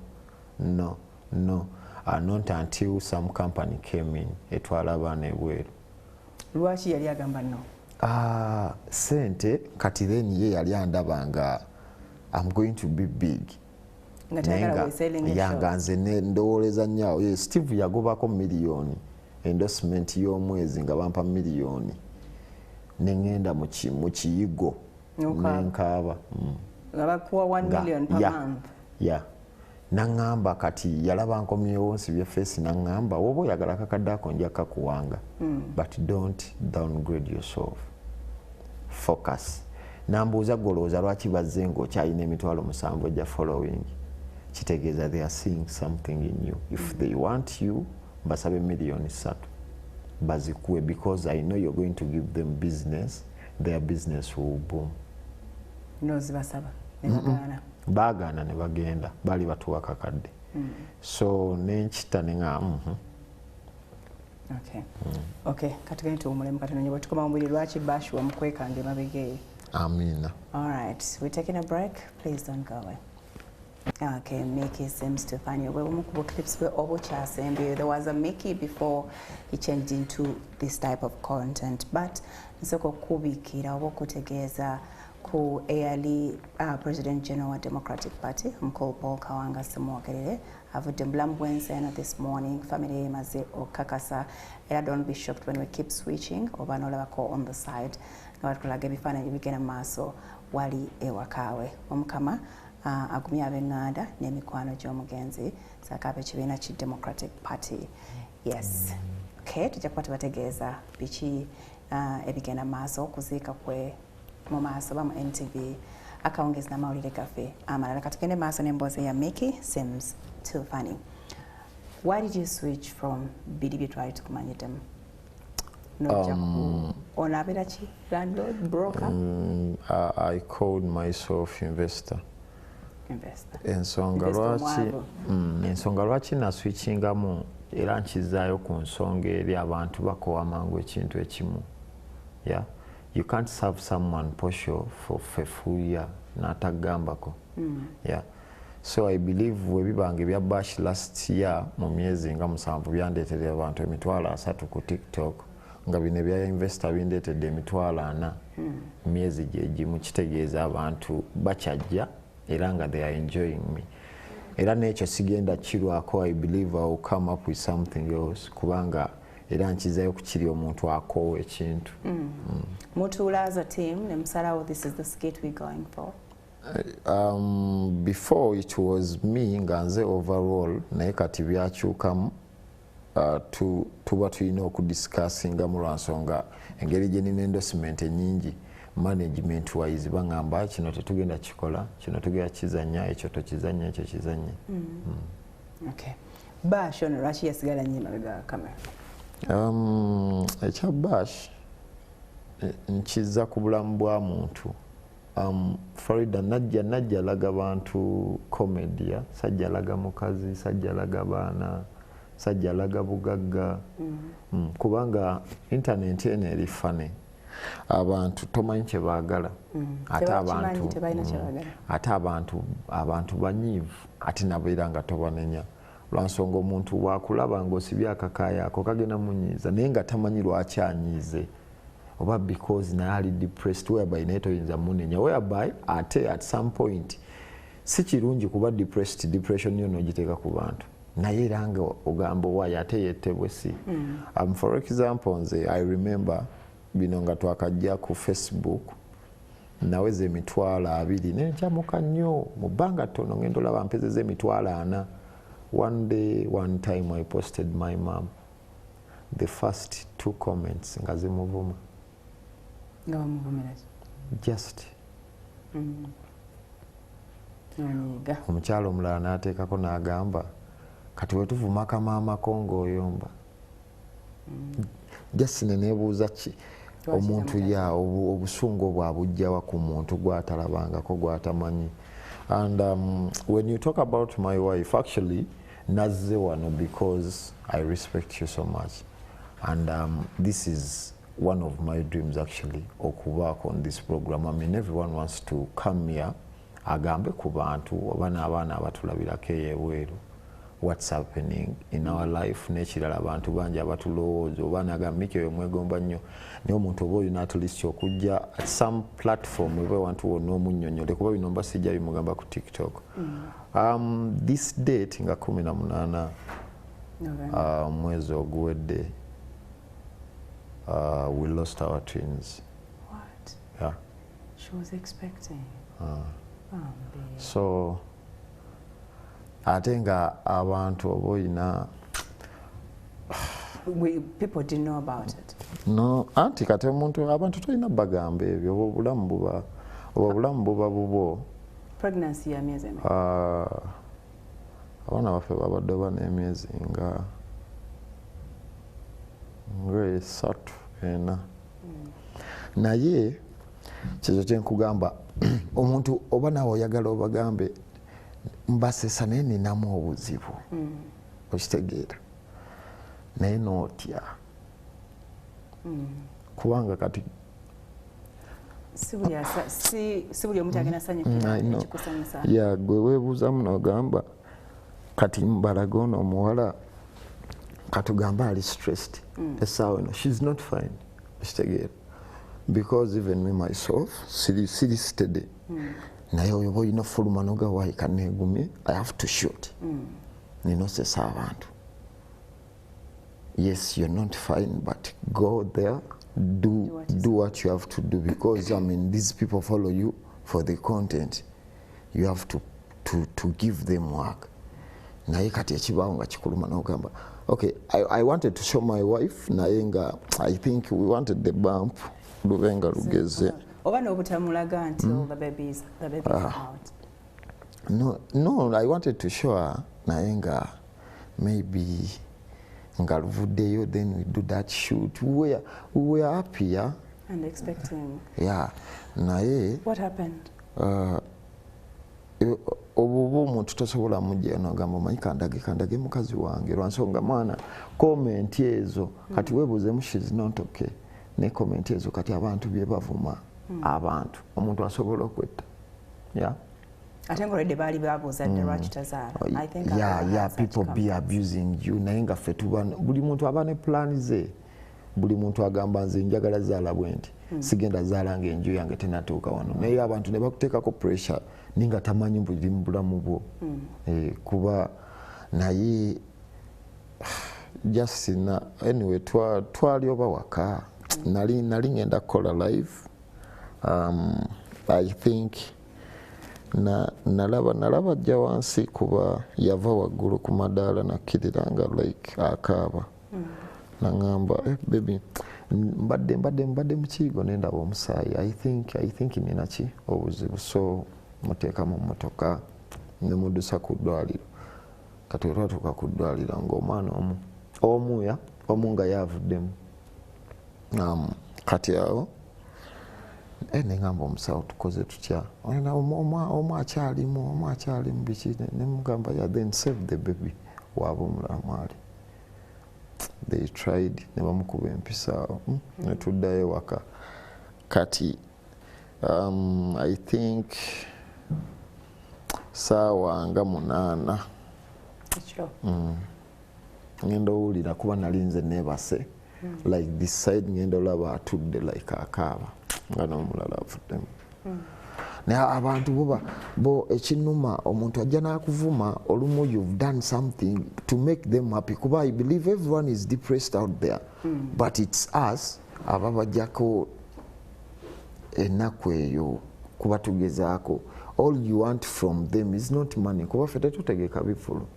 no, no." Not until some company came in etwala abaana ebweru. Lwaki yali agamba no? Sente. Kati then ye yali andaba nga I'm going to be big. Nga nze ndowooleza nnyo. Ye Steve yagobako miliyoni endorsement y'omwezi, nga bampa miliyoni, neŋŋenda mu kiyigo nenkaaba. Nga bakuwa 1 million per month? Yeah. Naŋŋamba kati yalaba nkomyewo nsibye face, naŋŋamba, "Woba oyagala kakadde ako nja kakuwanga, but don't downgrade yourself, focus." Nambuuza, "Golowooza lwaki bazze ng'okyalina 70,000 ejja following? Kitegeeza they are seeing something in you. If they want you, mbasabe 3 miliyoni bazikuwe, because I know you're going to give them business, their business will boom." Nozibasaba nebagaana? Baagaana ne bagenda, baali batuwa kakadde. So nenkita neŋa Okay, katugende tuwumulemu katono nnyo. Bwe tukoma mu buli, lwaki Bash wamukwekanga emabega eyo? Amiina. All right, we're taking a break. Please don't go away. Okay, Mickey Seems Too Funny. Bwe bumu ku clips bwe obukyasembyeyo. There was a Mickey before he changed into this type of content. But nsooka okubiikira oba okutegeeza ku eyali President General wa Democratic Party, Mukulu Paul Kawanga Ssemwogerere, avudde mu bulamu bw'ensi eno this morning. Family ye emaze okukakasa, era don't be shocked when we keep switching oba n'olabako on the side nga batulaga ebifaananyi bigenda mu maaso wali ewakaawe. Omukama agumye ab'eŋŋanda n'emikwano gy'omugenzi saako ab'ekibiina ki Democratic Party. Yes, okay, tujja kuba tubategeeza biki ebigenda mu maaso, okuziika kwe mu maaso ba mu NTV akawungezi n'amawulire gaffe amalala. Katugende maaso n'emboozi ya Mickey Seems Too Funny. Why did you switch from biri bye twali tukumanyiddemu nojja ku ono abeera ki, landlord, broker? I called myself investor. Investor. Ensonga Investor lwaki omwavu. Ensonga lwaki naswitchingamu, era nkizaayo ku nsonga eri abantu bakowa mangu ekintu ekimu. Yeah, you can't serve someone posho for a full year n'atagambako. Yeah, so I believe webibanga ebya Bash last year mu myezi nga 7 byandeetera abantu 30,000 ku TikTok, nga bino ebya investor bindeetedde 40,000 myezi gyegimu, kitegeeza abantu bakyajja era nga they are enjoying me. Era n'ekyo sigenda kirwako. I believe I will come up with something else, kubanga era nkizayo ku kiri omuntu akoowa ekintu. Mutuula as a team ne musalawo, "This is the skit we're going for"? Before it was me nga nze overall, naye kati byakyukamu. Tuba tulina okudiscussingamu lwa nsonga engeri gye nina endorsement enyingi, management wise baŋŋamba, "Kino tetugenda kikola, kino tugenda kizanya, ekyo tokizanya, ekyo kizanya." Okay, Bash ono lwaki yasigala nnyo emabega wa kamera? Ekya Bash, nkiza ku bulamu bwa muntu. Farida najja alaga bantu comedy, sajja alaga mukazi, sajja alaga baana, sajja alaga bugagga. Kubanga internet eno eri funny, abantu tomanyi kye baagala. Ate Tebakimanyi, abantu tebalina kye baagala. Ate abantu banyiivu, ate nabeera nga tobanenya lwansonga omuntu wakulaba ng'osibye akakaaya ako kagenda munyiiza, naye nga tamanyi lwaki anyiize, oba because naye ali depressed, whereby naye toyinza munenya, whereby ate at some point si kirungi kuba depressed, depression yo nogiteeka ku bantu, naye era nga ogamba owaayo ate yettebwe si. For example, nze I remember bino nga twakajja ku Facebook, naweza 20,000 nenkyamuka nnyo mu bbanga ttono, ngenda olaba mpezeza 40,000. One day, one time I posted my mom, the first two comments nga zimuvuma. Nga bamuvumira ki? Just Nonyiiga. Omukyalo omulala n'ateekako n'agamba, "Kati wetuvuma kamaamako ng'oyomba." Just neneebuuza ki Lwaki omuntu tamutadde? Ya obusungu obwo abujjawa ku muntu gwatalabangako, gwatamanyi? And when you talk about my wife, actually nazze wano because I respect you so much, and this is one of my dreams actually, okubaako on this program. I mean, everyone wants to come here agambe ku bantu oba n'abaana abatulabirako eyo ebweru. what's happening in our life. N'ekirala, abantu bangi abatulowooza oba nagamba Micky oyo mwegomba nnyo, naye omuntu oba olina at least okujja at some platform oba ewantu wonna omunnyonnyole, kuba bino mba sijja bimugamba ku TikTok. This date nga 18 November. Mwezi oguwedde, we lost our twins. What? Yeah. She was expecting. Bambi. So ate nga abantu oba oyina People didn't know about it. No, anti kati omuntu, abantu tolina bagamba ebyo, oba obulamu buba, oba obulamu buba bubwo. Pregnancy ya myezi emeka? Abaana baffe babadde oba n'emyezi nga 3, 4. Naye kyekyo kyenkugamba, omuntu oba naawe oyagala obagambe mbasesa, naye ninamu obuzibu, okitegeera, naye nootya kubanga kati Si buli omuntu agenda sanyukira I know. ekikusanyusa. Ya, gwe weebuuzamu n'ogamba kati mbalaga ono omuwala, katugambe ali stressed essaawa eno, she's not fine, okitegeera, because even me myself siri steady. Naye oyo oba olina ofuluma noga waayi kaneegumye, I have to shoot, nina osesa abantu. Yes, you're not fine, but go there, do, Do what is do what you have to do, because, I mean, these people follow you for the content. You have to give them work. Naye kati ekibaawo nga kikuluma n'ogamba okay, I wanted to show my wife, naye nga I think we wanted the bump lube nga lugeze. Oba n'obutamulaga until the baby's out. No, I wanted to show her, naye nga maybe nga luvuddeyo, then we do that shoot. We were happy, yeah? And expecting. Yeah, naye What happened? Obwo oba omuntu tosobola mujjayo nogamba omanyi kandage mukazi wange lwansonga mwana comment ezo kati weebuuzemu, she's not okay, ne comment ezo kati abantu bye bavuma abantu, omuntu asobola okwetta, yeah. Ate nga already baali babuuza dda lwaki tazaala. I think I've ever had such people be comments. Abusing you, naye nga ffe tuba, buli muntu aba ne plan ze, buli muntu agamba nze njagala zaala bwe nti, sigenda zaala nga enju yange tenatuuka wano, naye abantu ne bakuteekako pressure ninga tamanyi buli mu bulamu bwo. Kuba naye just na anyway twali oba waka, nali ngenda kukola live, I think na nalaba ajja wansi kuba yava waggulu ku madaala nakkirira nga like akaaba, naŋŋamba, "Eh, baby, mbadde mu kiyigo nendaba omusaayi, I think nina ki obuzibu." So muteeka mu mmotoka ne muddusa ku ddwaliro. Kati wetwatuuka ku ddwaliro ng'omwana omu omu ya omu nga yavuddemu. Kati awo neŋŋamba omusawo, tukoze tutya? Olina omu akyalimu biki? Nemugamba, yeah, then save the baby waaba omulala mwali. They tried ne bamukuba empisa awo, ne tuddayo ewaka. Kati I think saawa nga 8 Ekiro. Ngenda owulira, kuba nali nze neebase like this side, ngenda olaba atudde like akaaba nga n'omulala avuddemu. Naye abantu buba bo ekinuma, omuntu ajja n'akuvuma olumu you've done something to make them happy, kuba I believe everyone is depressed out there, but it's us ababajjako ennaku eyo, kuba tugezaako. All you want from them is not money, kuba ffe tetutegeka bivulu.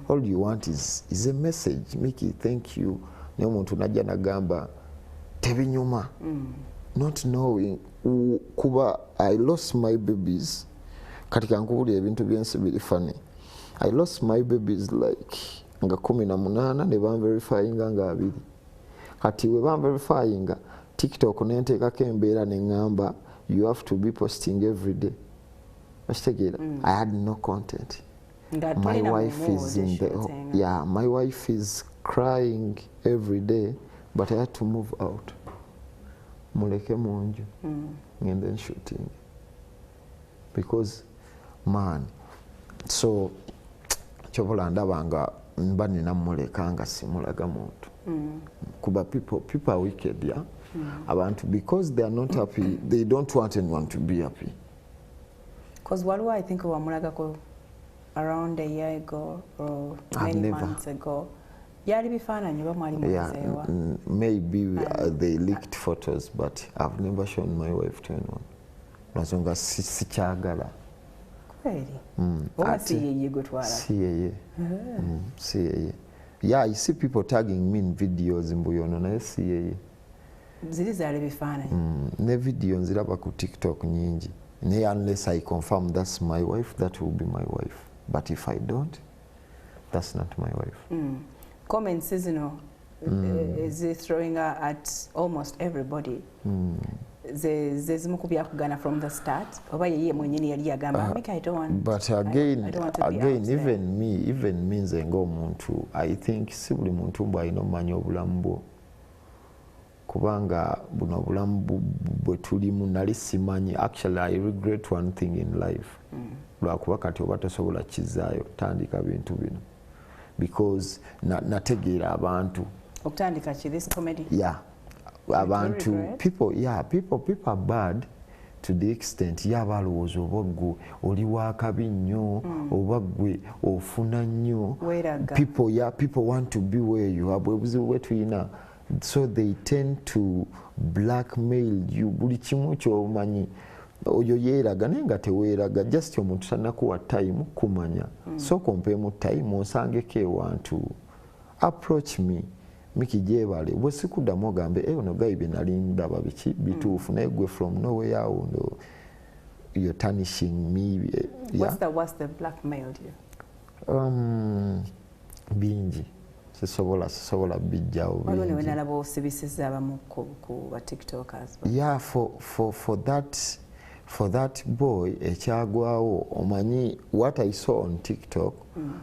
All you want is a message, "Micky, thank you." Naye omuntu najja nagamba tebinyuma, not knowing kuba I lost my babies. Kati kankubulira ebintu byensi biri funny. I lost my babies like nga 18, ne banverifyinga nga 20. Kati we banverifyinga, TikTok nenteekako embeera neŋŋamba you have to be posting every day, okitegeera? I had no content. Nga My tolina wife is in the shooting. Yeah, my wife is crying every day, but I had to move out, muleke munju, ngende shooting, because man, so kyobola ndaba nga Mba nina muleka nga simulaga muntu. Kuba people are wicked, yeah? Abantu, because they are not happy, they don't want anyone to be happy. Because waliwo, I think, wamulagako around a year ago or many months ago. Byali bifaananyi oba mwali muzeewa? Maybe they leaked photos, but I've never shown my wife to anyone. Lwansonga sikyagala. Kweli? Oba si yeye gwe twala? Si yeye. Si yeye. Yeah, I see people tagging me in videos mbu yono, naye si yeye. Ziri zaali bifaananyi? Ne video nziraba ku TikTok nyingi. Naye unless I confirm that's my wife, that will be my wife. But if I don't, that's not my wife. Comments zino is throwing at almost everybody. Ze zimu ku byakugana from the start, oba yeye mwennyini yali yagamba, "Mika, I don't want, But again, I don't want to be again, out there." even me nze ng'omuntu, I think si buli muntu mbu alina omumanya obulamu bwo, kubanga buno obulamu bwe tulimu nali simanyi. Actually, I regret one thing in life, lwakuba kati oba tosobola kizaayo tandika bintu bino, because nategeera abantu. Okutandika ki, this comedy? Yeah, abantu, regret? People, yeah, people are bad to the extent yaba alowooza oba gwe oli wakabi nnyo, oba gwe ofuna nnyo. Weeraga. People, yeah, people want to be where you are. Bwe buzibu bwe tulina, so they tend to blackmail you. Buli kimu kyomanyi oyo yeeraga, naye nga teweeraga. Just omuntu tanakuwa time kumanya. Sooka ompeemu time, onsangeko ewantu, approach me, "Miki, gyebale." Bwe sikuddamu ogambe, "Eh, ono guy bye nali ndaba biki bituufu." Naye gwe from nowhere awo ndo you're tarnishing me, yeah? What's the worst they've blackmailed you? Bingi, sisobola bijjawo. Waliwo ne Bingi. wenalaba osibisizza abamu ku ba TikTokers. Yeah, for that boy ekyagwawo, omanyi what I saw on TikTok,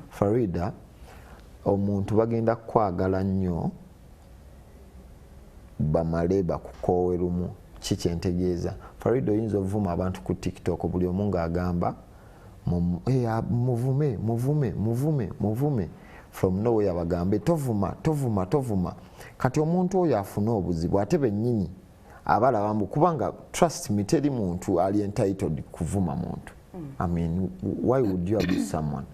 Farida, omuntu bagenda kukwagala nnyo bamale bakukoowe lumu. Ki kyentegeeza, Farida? Oyinza ovuma abantu ku TikTok, buli omu ng'agamba, "Muvume, muvume, muvume, muvume." From nowhere bagambe, "Tovuma, tovuma, tovuma." Kati omuntu oyo afune obuzibu, ate bennyini abalaba mbu, kubanga trust me, teri muntu ali entitled kuvuma muntu. I mean, why would you abuse someone?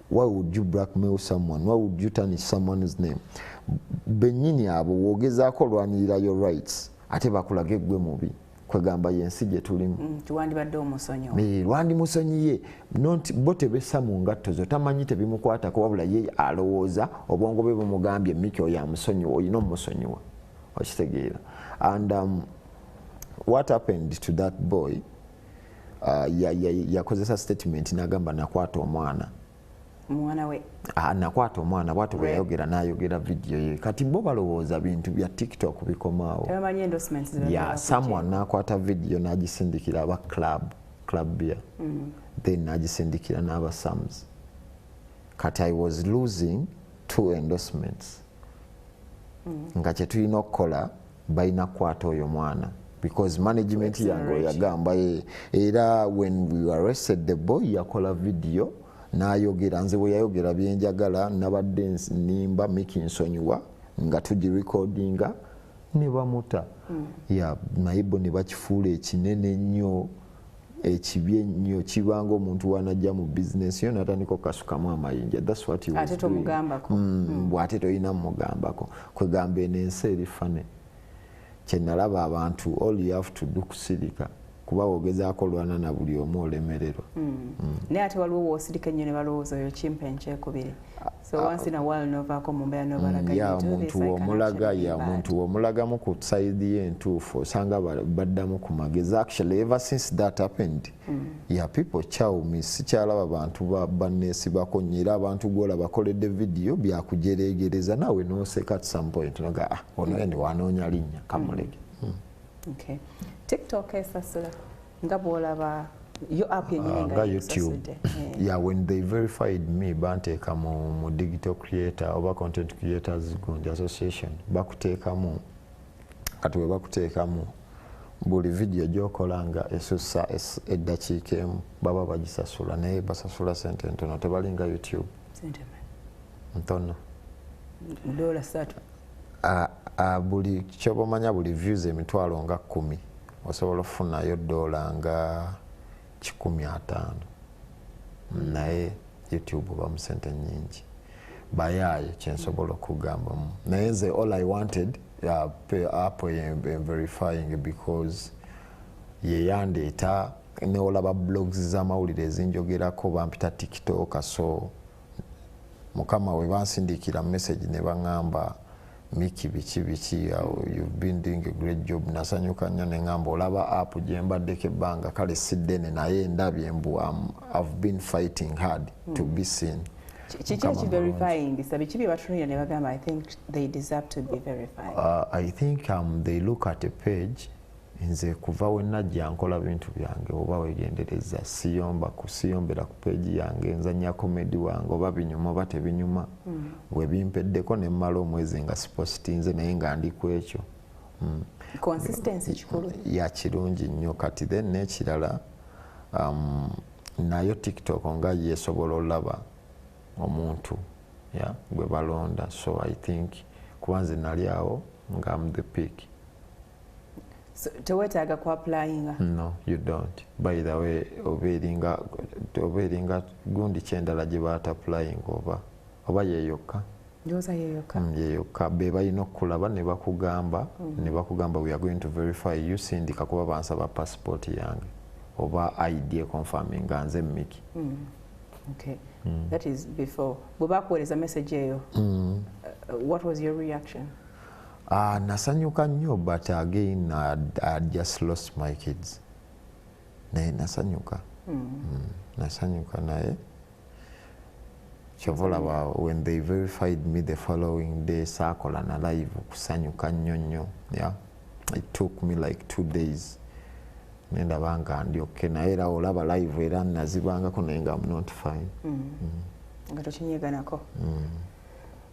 Why would you blackmail someone? Why would you tarnish someone's name? Bennyini abo wogezaako olwanirira your rights, ate bakulage gwe mubi. Kwegamba yensi gye tulimu. Tiwandibadde omusonyiwa. Eh, lwandimusonyiye not bo tebessa mu ngatto zo, tamanyi, tebimukwatako, wabula ye alowooza obwongo bwe bumugambye, "Miki oyo amusonyiwa, olina omusonyiwa." Okitegeera? And what happened to that boy, yakozesa statement n'agamba, "Nakwata omwana." Omwana we? Ah, "Nakwata omwana." Bwatyo bwe yayogera, n'ayogera vidiyo ye. Kati bo balowooza bintu bya TikTok bikomaawo. Tebamanyi endorsements. Yeah, someone n'akwata vidiyo n'agisindikira aba Club Beer, then n'agisindikira n'aba Sams. Kati I was losing two endorsements, nga kyetulina okukola balina kukwata oyo mwana, because management yange Accelerate. Yagamba ye. Era when we arrested the boy, yakola video n'ayogera. Nze bwe yayogera byenjagala, nabadde nimba, "Miki, nsonyiwa," nga tugirecordinga ne bamuta. Ya, naye bo ne bakifuula ekinene ennyo, ekibi ennyo. Kibanga omuntu wanajja mu bizinesi yo natandika okukasukamu amayinja. That's what he was Ate doing. tomugambako. Bw'ate tolina mugambako. Kwegamba eno ensi eri funny. Kyenalaba, abantu, all you have to do kusirika, kuba wogezaako olwana na buli omu olemererwa. Naye ate waliwo woosirika ennyo ne balowooza oyo kimpa enkyekubiri. So once in a while novaako mu mbeera nobalaga. Ya, omuntu womulaga, ya, omuntu womulagamu ku side ye entuufu, osanga baddamu ku magezi. Actually, ever since that happened, yeah, people chow me. Sikyalaba bantu banneesibako nnyo. Era abantu gwolaba bakoledde vidiyo byakujeregereza, naawe noseka at some point noga, "Ah, ono ye wanoonya linnya, kamuleke." Okay. TikTok esasula nga bwolaba yo app yennyini Ah, nga nga YouTube. yekusasudde? Eh. Yeah, when they verified me, banteeka mu digital creator oba content creators gundi association. Bakuteekamu. Kati bwe bakuteekamu, buli vidiyo gyokola nga esussa eddakiika emu, baba bagisasula, naye basasula sente ntono, tebalinga YouTube. Sente. Ntono. $3. Buli kyoba omanya buli views 10,000 osobola okufunayo $150. Naye YouTube obamu sente nnyingi. Bayaaye kyensobola okugambamu. Naye nze all I wanted app verifying because yeyandeeta neolaba blogs z'amawulire ezinjogerako bampita TikTok. So mukama we bansindikira message ne baŋŋamba Mickey biki biki, you've been doing a great job. Nasanyuka nnyo ne ŋŋamba olaba app gye mbaddeko ebbanga kale si ddene naye ndabye mbu I've been fighting hard to be seen. Kiki ekiverifying? Biki bye batunuulira ne bagamba I think they deserve to be verified? I think they look at a page. Nze kuva we najja nkola bintu byange oba wegendereza siyombera ku page yange, nzanya comedy wange oba binyuma oba tebinyuma. We bimpeddeko ne mmala omwezi nga sipositinze naye nga ndi ku ekyo. Consistency kikulu. Ya kirungi nnyo. Kati then n'ekirala nayo TikTok nga yesobola olaba omuntu gwe balonda. So I think kuba nze nali awo nga I'm the pick. So, tewetaaga ku applyinga? No, you don't. By the way, obeeringa gundi kyendala gye baata applying oba yeyokka. Ndowooza yeyokka. Yeyokka. Be balina okulaba ne bakugamba we are going to verify you, sindika kuba bansaba passport yange oba ID confirming nga nze Mickey. Okay. That is before. Bwe bakuweereza message eyo, what was your reaction? Nasanyuka nnyo, but again I just lost my kids. Naye nasanyuka. Nasanyuka naye kyova olaba when they verified me the following day saakola na live kusanyuka nnyo nnyo. Yeah. It took me like 2 days. Nendaba nga ndi okay naye era olaba live era nazibangako naye nga I'm not fine. Nga tokinyeganako.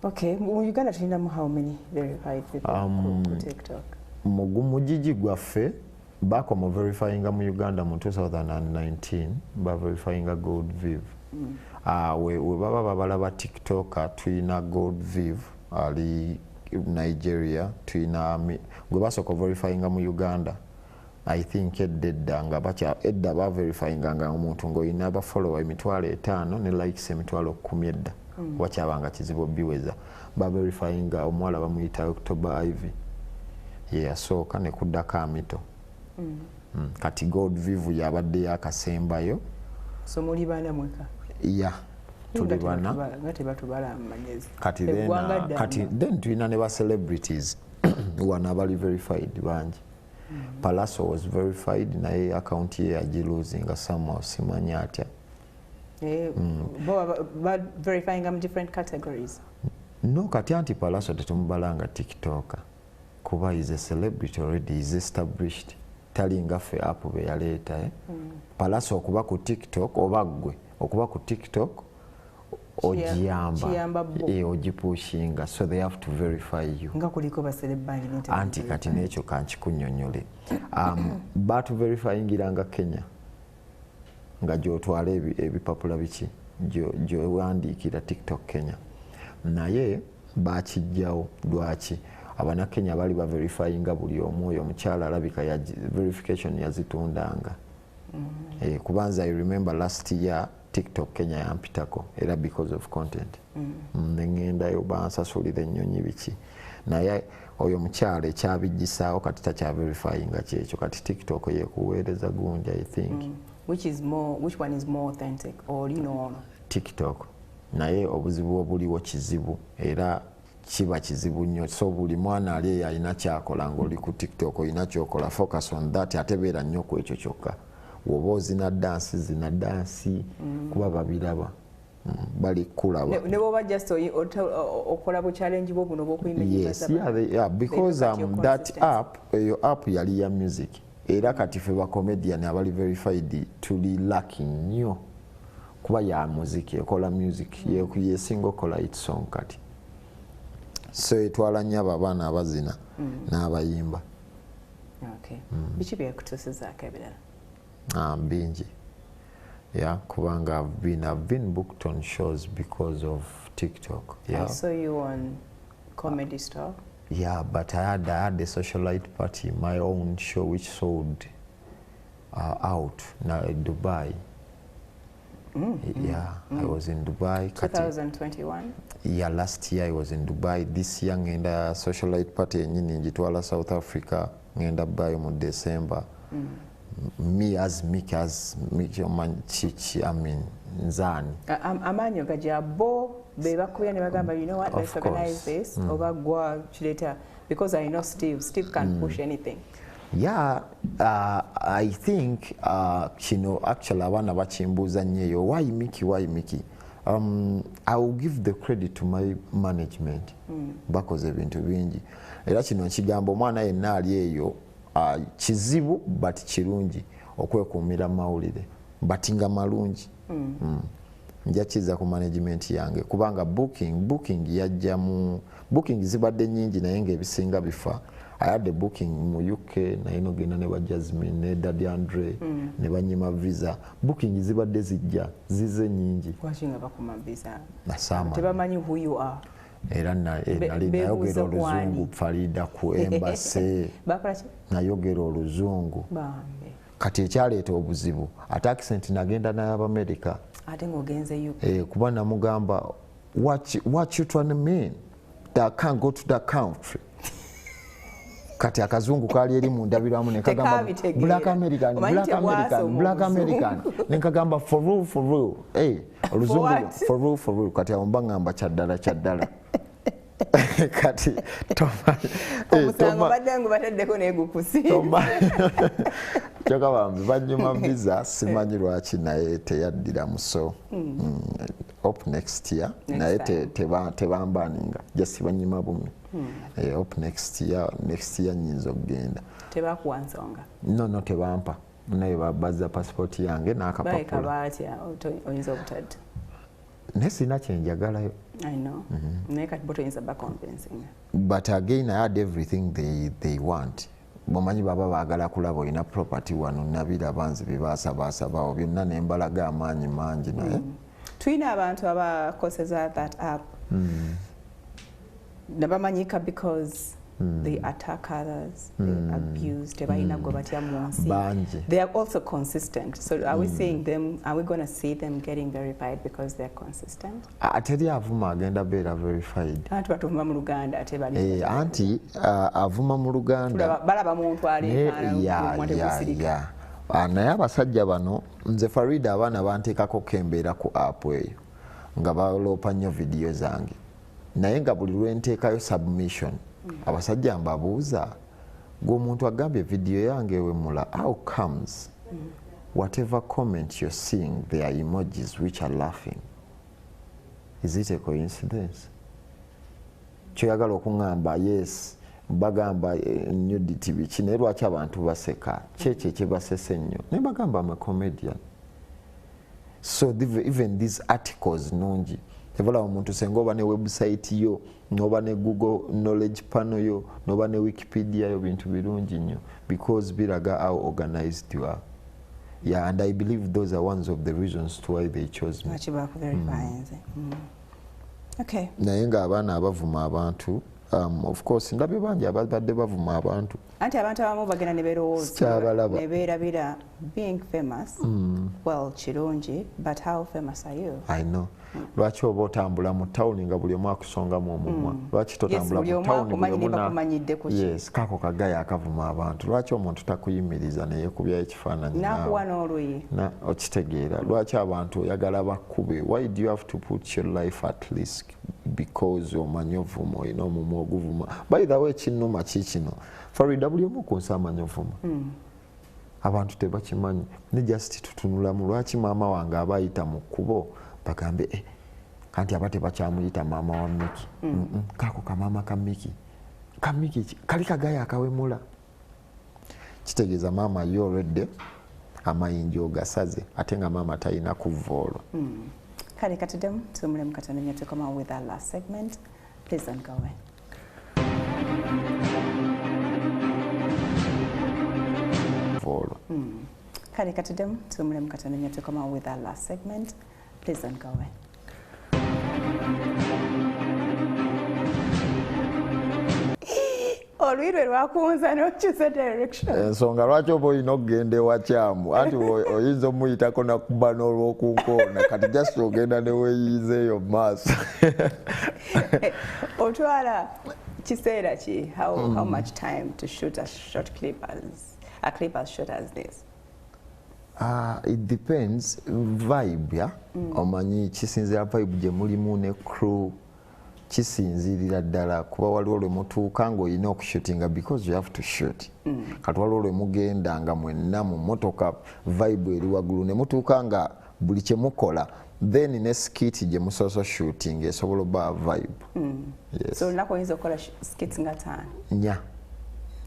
Okay, mu Uganda tulinamu how many verified people ku TikTok? Mugigi gwaffe bakoma verifyinga mu Uganda mu 2019 ba verifyinga Gold Viv. We baba babalaba TikToker tulina Gold Viv ali Nigeria, tulina gwe basooka verifyinga mu Uganda. I think edda nga bacha edda ba verifyinga nga omuntu ng'olina aba follower 5,000 ne likes 10,000 edda. Wakyabanga kizibu biweza. Ba verifyinga omuwala bamuyita October Ivy. Ye yasooka ne kuddako Amito. Kati Gold Viv yabadde yakasembayo. So muli bana mweka? Yeah. Tuli bana. Nga tebatubala amagezi. Kati then tulina ne ba celebrities wano abali verified bangi. Palaso was verified naye account ye yagilosinga somehow simanyi atya. But verifying them different categories. No, kati anti Palaso tetumubalanga TikToker. Kuba is a celebrity already, is established. Talinga ffe app be yaleeta. Palaso okuba ku TikTok oba ggwe okuba ku TikTok ogiyamba ogipushinga, so they have to verify you. Nga kuliko ba celeb bangi. Anti kati n'ekyo kankikunnyonnyole. Batu verifyingiranga Kenya nga gy'otwala ebipapula biki gy'owandiikira TikTok Kenya, naye bakijjawo. Lwaki? Abannakenya bali baverifyinga buli omu. Oyo omukyala alabika verification yazitundanga. Kubanza I remember last year TikTok Kenya yampitako era because of content. Nengendayo bansasulira ennyonyi biki, naye oyo omukyala ekyabijjisaawo kati takyaverifyinga kyekyo. Kati TikTok yekuweereza gundi, I think. Which one is more authentic, or you know? TikTok. Naye obuzibu obuliwo kizibu era kiba kizibu nnyo. So buli mwana ali eyo alina kyakola ng'oli ku TikTok olina kyokola, focus on that, ate beera nnyo ku ekyo kyokka. Woba ozina dansi, zina dansi, kuba babiraba bali kulaba. Ne bwoba just okola bu challenge bwo buno bw'okuyimiriza. Yes, yeah, because that app, eyo app yali ya music. Era kati ffe ba comedian abali verified tuli lucky nnyo kuba ya muziki, ekola music yesinga okola hit song kati. So etwala nnyo abo abaana abazina n'abayimba. Okay. Biki byekutuusizaako ebirala? Bingi. Yeah, kubanga I've been booked on shows because of TikTok. Yeah. I saw you on Comedy Store. Yeah, but I had a socialite party, my own show, which sold out now in Dubai. Yeah, I was in Dubai. 2021? Yeah, last year I was in Dubai. This year ngenda socialite party yenyini ngitwala South Africa, ngenda bayo mu December. Me as Mickey, as Mickey, chichi, I mean, nzani. Amaanyi gajja bo be bakubya ne bagamba, "You know what, let's organize this," oba gwa kireeta? Because I know Steve can push anything. Yeah, I think kino actually abaana bakimbuuza nnyo eyo, "Why Mickey, why Mickey?" I will give the credit to my management. Bakoze ebintu bingi, era kino nkigamba omwana yenna ali eyo, kizibu but kirungi okwekuumira mawulire, but nga malungi. Nja kiza ku management yange, kubanga booking yajja mu booking zibadde nyingi, naye ngaebisinga bifa. I had a booking mu UK, naye nogenda ne ba Jasmine ne Daddy Andre ne banyima visa. Booking zibadde zijja zize nyingi. Lwaki nga bakuma visa? Nasama. Tebamanyi who you are. Era nali nayogera oluzungu, Farida, ku embassy. Bakola ki? Nayogera oluzungu. Bambi. Kati ekyaleeta obuzibu, ate accent, nagenda n'Abamerika. Ate ng'ogenze UK. Eh, kuba namugamba, What you trying to mean that I can't go to that country?" Kati akazungu kali eri mu ndabirwamu nekagamba, Tekabitegeera. "Black American, Omanyi Black American, tebwasoma Black oluzungu. American." Nenkagamba, "For real, for real." Hey, oluzungu. What? "For real, for real." Kati awo mba ngamba kyaddala kyaddala. Kati Omusango toma badde ngu bataddeko negukusinza. Kyokka bambi banyuma visa, simanyi lwaki, naye teyaddiramu. So hope next year. Next Naye time. tebambaninga, just banyima bumi. Eh, hope next year, next year nyinza okugenda. Tebakuwa nsonga? No, tebampa, naye bazza passport yange Baleka n'akapapula. Batya oyinza obutadde. Naye sirina kyenjagalayo. I know, naye kati bo toyinza baconvincinga. But again, I had everything they want. Bomanyi baba baagala kulaba olina property wano, nabiraba nze byebaasabaasabawo byonna, nembalaga amaanyi mangi, naye Tulina abantu abakozesa that app nabamanyika because they attack others, they abuse, tebalina gwe batya mu nsi. Bangi. They are also consistent. So are we seeing them, are we going to see them getting verified because they're consistent? Teri avuma agenda beera verified. Anti batuvuma mu Luganda, ate bali Eh, anti avuma mu Luganda. Balaba muntu Naye- aleekaana ya, omumwa ya, tegusirika. ya. Ah, naye abasajja bano, nze Farida, abaana banteekako kembeera ku app eyo nga baloopa nnyo vidiyo zange, naye nga buli lwenteekayo submission, abasajja mbabuuza, gwe omuntu agambye vidiyo yange ewemula, how comes whatever comment you're seeing, there are emojis which are laughing? Is it a coincidence? Kyoyagala okuŋŋamba, yes, bagamba nudity biki, naye lwaki abantu baseka? Kyekyo ekibasese ennyo. Naye bagamba, am a comedian. So even these articles nungi. Tebalaba omuntu senga oba ne website yo, noba ne Google knowledge panel yo, noba ne Wikipedia yo, bintu birungi nnyo because biraga how organized you are. Yeah, and I believe those are ones of the reasons to why they chose me. Lwaki bakuverifyinze? Okay. Naye ng'abaana abavuma abantu, of course ndabye bangi ababadde bavuma abantu. Anti abantu abamu bagenda ne berowooza Sikyabalaba. Ne beerabira being famous, well, kirungi, but how famous are you? I know. Lwaki oba otambula mu tawuni nga buli omu akusongamu omumwa? Lwaki Yes, totambula buli mu omu tawuni akumanyi buli ne omu bakumanyidde ku ki? Yes, kako kagaya akavuma abantu. Lwaki omuntu takuyimiriza neyekubyayo ekifaananyi N'akuwa naawe? N'oluyi. Na okitegeera, lwaki abantu oyagala bakube? Why do you have to put your life at risk because omanyi ovuma, olina omumwa oguvuma? By the way, kinnuma kiikino, Farida, buli omu ku nsi amanyi ovuma. Abantu tebakimanyi, ne just tutunulamu. Lwaki maama wange aba ayita mu kkubo bagambe, "Eh, anti aba tebakyamuyita maama wa Miki. Kako kamaama ka Miki, ka Miki kali kagaya akawemula." Kitegeeza maama ye olwedde amayinja ogasaze, ate nga maama talina kuva olwo. Kale katuddemu tuwummulemu katono nnyo, tukomawo with our last segment. Please don't go away. Olwo. Kale katudemu tumulemu katono nnyo to come out with our last segment. Please don't go away. Olwirwe lwakunza n'okyusa direction. Ensonga lwaki oba olina okugenda ewakyamu anti oyinza omuyitako nakuba n'olwokunkoona kati just ogenda neweeyiiza eyo mu maaso. Otwala kiseera ki? How much time to shoot a short clip as a clip as short as this? It depends vibe ya omanyi kisinziira vibe gye mulimu ne crew kisinziirira ddala kuba waliwo lwe mutuuka ng'olina okushootinga because you have to shoot. Kati waliwo lwe mugenda nga mwenna mu mmotoka vibe eri waggulu ne mutuuka nga buli kye mukola then ne skit gye musoose shooting esobola obba vibe. Yes. So olunaku oyinza okukola skits nga 5?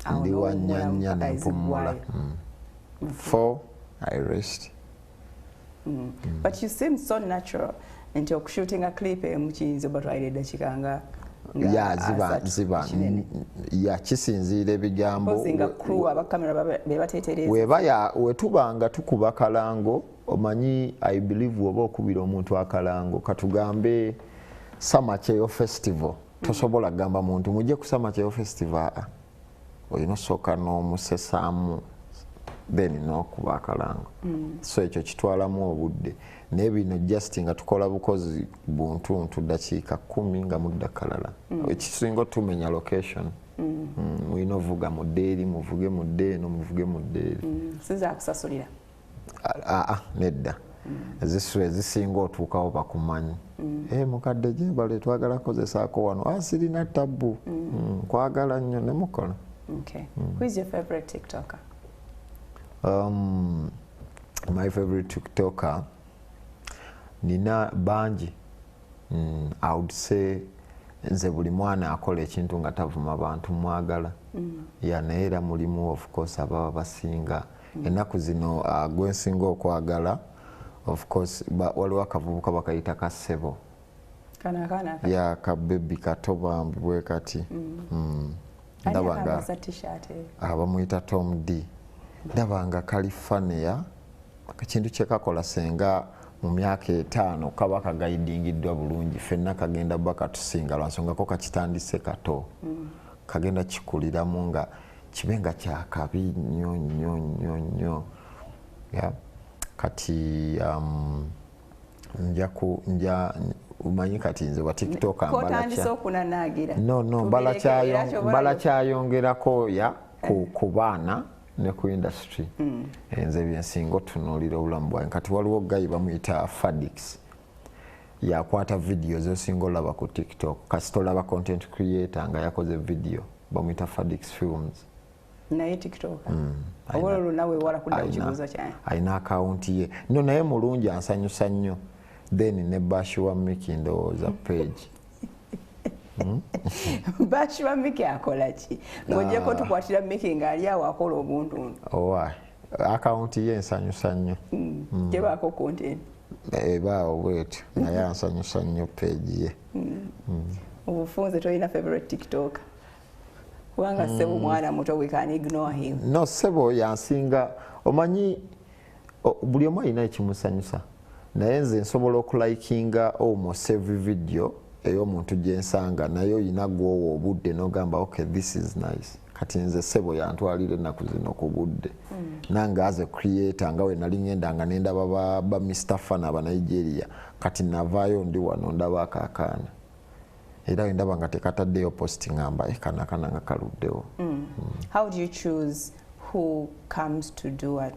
4. Ndi wa 4 ne mpumula. 4 I rest. But you seem so natural nti okushootinga clip emu kiyinza obatwalira eddakiika nga ya ziba ya kisinziira ebigambo nga crew abakamera be bateetereza weba wetubanga tukuba kalango omanyi I believe oba okubira omuntu akalango katugambe Summer Festival tosobola gamba muntu mujje ku Summer Festival olina osooka n'omusesaamu then n'okuba akalango. So ekyo kitwalamu obudde naye bino just nga tukola bukozi buntuntu ddakiika 10 nga mudda kalala. Ekisinga otumenya location. Mulina ovuga mudde eri muvuge mudde eno muvuge mudde eri. Siza kusasulira? Nedda. Ezisula ezisinga otuukawo bakumanyi. Mukadde gyebale twagala kukozesaako wano. Sirina tabbu. Nkwagala nnyo ne mukola. Okay. Who is your favorite TikToker? My favorite TikToker nina bangi. I would say nze buli mwana akola ekintu nga tavuma bantu mwagala. Ya naye era mulimu of course ababa basinga. Ennaku zino gwe nsinga okwagala of course waliwo akavubuka bakayita Kasebo. Kana ya kabebi kato bambi bwe kati. Ndaba nga abamuyita Tom D. Ndaba nga California ekintu kye kakola senga mu myaka 5 kaba kagayidingiddwa bulungi ffenna kagenda baka tusinga lwa nsonga ko kakitandise kato. Kagenda kikuliramu nga kibe nga kyakabi nnyo nnyo nnyo nnyo. Yeah. Kati nja umanyi kati nze wa TikTok mbala. No mbala kyayongerako ya ku baana ne ku industry. Nze byensinga otunuulira obulamu bwange. Kati waliwo guy bamuyita Fadix. Yakwata video zosinga olaba ku TikTok. Kasita olaba content creator nga yakoze video bamuyita Fadix Films. Naye TikTok. Oba olwo nawe wala kudda ku kibuuzo kyange. Alina akawunti ye. No naye mulungi ansanyusa nnyo. Then ne Bashiwa Miki ndowooza page. Bashiwa Miki akola ki? Ng'oggyeko tukwatira Miki ng'ali awo akola obuntuntu. Owa akawunti ye ensanyusa nnyo. Tebaako content. Ebaawo bwetyo naye ansanyusa nnyo page ye. Obufunze tolina favorite TikTok. Kubanga Ssebo mwana muto, we can ignore him. No, Ssebo yansinga omanyi buli omu alina ekimusanyusa. Naye nze nsobola okulikinga almost every video ey'omuntu gye nsanga naye oyina gw'owa obudde n'ogamba okay this is nice. Kati nze Ssebo yantwalira ennaku zino ku budde. Nange as a creator nga we nali ngenda nga nendaba ba Mr. Fan aba Nigeria kati navaayo ndi wano ndaba akaakaana. Era ndaba nga tekataddeyo post ngamba kana kana nga kaluddewo. How do you choose who comes to do a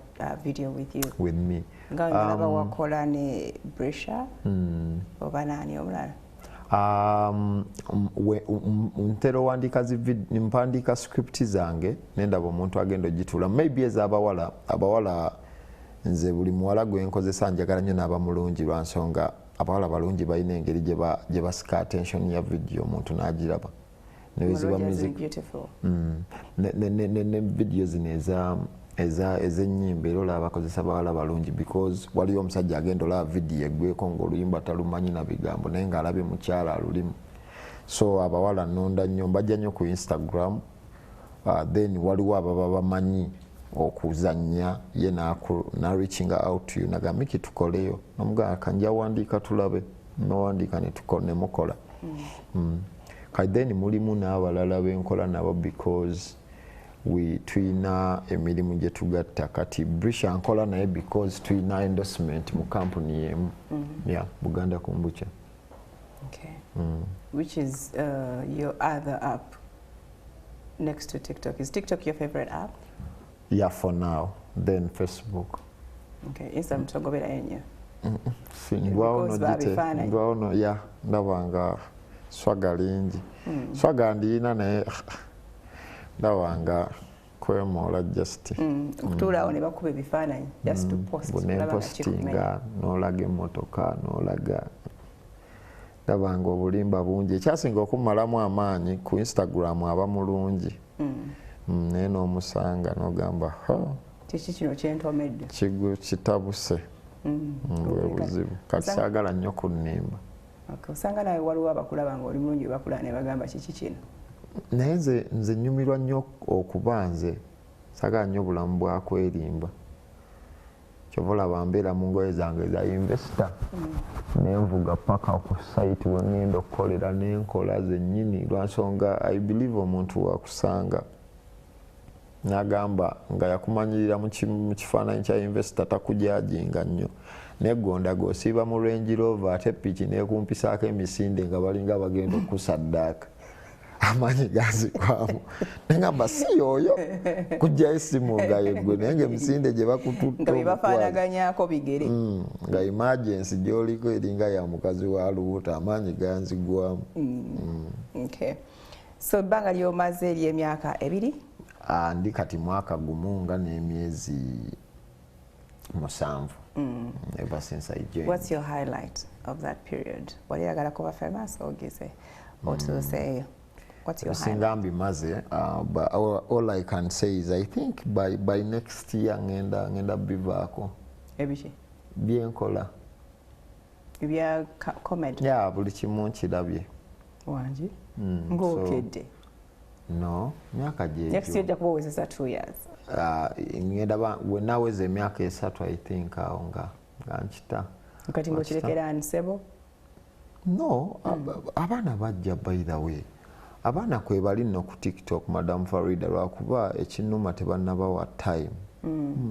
video with you? With me. Nga ndaba wakola ne Brisha oba nani omulala? Ntera owandiika mpandiika script zange nendaba omuntu agenda ogituula maybe ez'abawala abawala nze buli muwala gwe nkozesa njagala nnyo n'aba mulungi lwa nsonga abawala balungi balina engeri gye basika attention ya video omuntu n'agiraba. Neweziba music ne video zino ez'ennyimba era olaba bakozesa bawala balungi because waliyo omusajja agenda olaba video eggweko ng'oluyimba talumanyi na bigambo naye ng'alabye mukyala alulimu. So abawala nnonda nnyo mbajja nnyo ku Instagram, then waliwo ababa bamanyi okuzannya ye na reaching out to you nagamba Mickey tukoleyo nomugamba kanja wandiika tulabe nowandiika ne mukola. Kati then mulimu n'abalala benkola nabo because we tuyina emirimu gye tugatta. Kati Brisha nkola naye because tuyina endorsement mu company yemu. Yeah, Buganda Kombucha. Okay. Which is your other app next to TikTok? Is TikTok your favorite app? Yeah, for now. Then Facebook. Okay, Instagram togobera ennyo. Ndwawo no, yeah, ndaba nga swaga lingi. Swaga ndiyina naye ndaba nga kwemoola just. Okutuulaawo ne bakuba ebifaananyi just to post. Nepostinga, n'olaga emmotoka, n'olaga. Ndaba nga obulimba bungi. Ekyasinga okumalamu amaanyi ku Instagram aba mulungi. Naye n'omusanga n'ogamba ho. Kiki kino kyentomedde? Kitabuse. Bwe buzibu. Kati saagala nnyo kunnimba. Osanga nawe waliwo abakulaba nga oli mulungi bakulaba ne bagamba kiki kino? Naye nze nnyumirwa nnyo okuba nze. Saagala nnyo obulamu bwa kwerimba. Kyova olaba mbeera mu ngoye zange eza investor. Nenvuga paka ku site we ngenda okukolera n'enkola zennyini lwa nsonga I believe omuntu wakusanga n'agamba nga yakumanyirira mu kifaananyi kya investor takujajinga nnyo. Neggonda g'osiiba mu Range Rover ate piki neekumpisaako emisinde nga balinga bagenda okusaddaaka. Amaanyi gazikwamu. Nengamba si yoyo kujjayo essimu nga yeggwe naye ng'emisinde gye bakututte nga bye bafaanaganyako bigere. Nga emergency gy'oliko eringa ya mukazi wa lubuto amaanyi ganzigwamu. Okay. So ebbanga ly'omaze ery'emyaka 2? Ndi kati mwaka gumu nga n'emyezi 7. Ever since I joined. What's your highlight of that period? Wali oyagala kuba famous ogeze otuuseeyo? What's your highlight? Singa mbimaze, but all I can say is I think by next year ngenda bivaako. Ebiki? Byenkola. Ebya comedy? Yeah, buli kimu nkirabye. Wangi? Ng'okedde? No, myaka gyegyo. Next year ojja kuba owezezza 2 years. Ngenda we naweza emyaka 3 I think awo nga nkita. Kati ng'okirekera ani ssebo? No, abaana bajja by the way. Abaana kwe bali nno ku TikTok Madam Farida lwakuba ekinnuma tebannabawa time.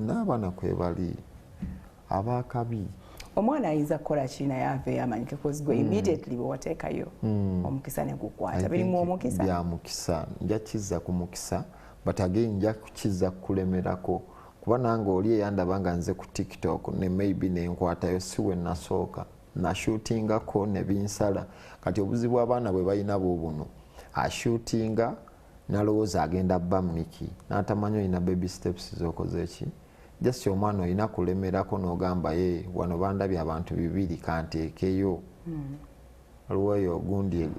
N'abaana kwe bali abaakabi. Omwana ayinza kukola ki naye aveeyo amanyike cause gwe immediately bwe wateekayo omukisa ne gukwata. Birimu omukisa? Bya mukisa. Nja kizza ku mukisa but again nja kukizza kulemerako kuba nange oli eyandaba nga nze ku TikTok ne maybe nenkwatayo si we nasooka. Nashootingako ne binsala. Kati obuzibu abaana bwe balina buubuno. Ashootinga nalowooza agenda bba Mickey n'atamanyi olina baby steps z'okoze ki. Just omwana olina kulemerako n'ogamba ye wano bandabye abantu 2 kanteekeyo. Waliwo eyo gundi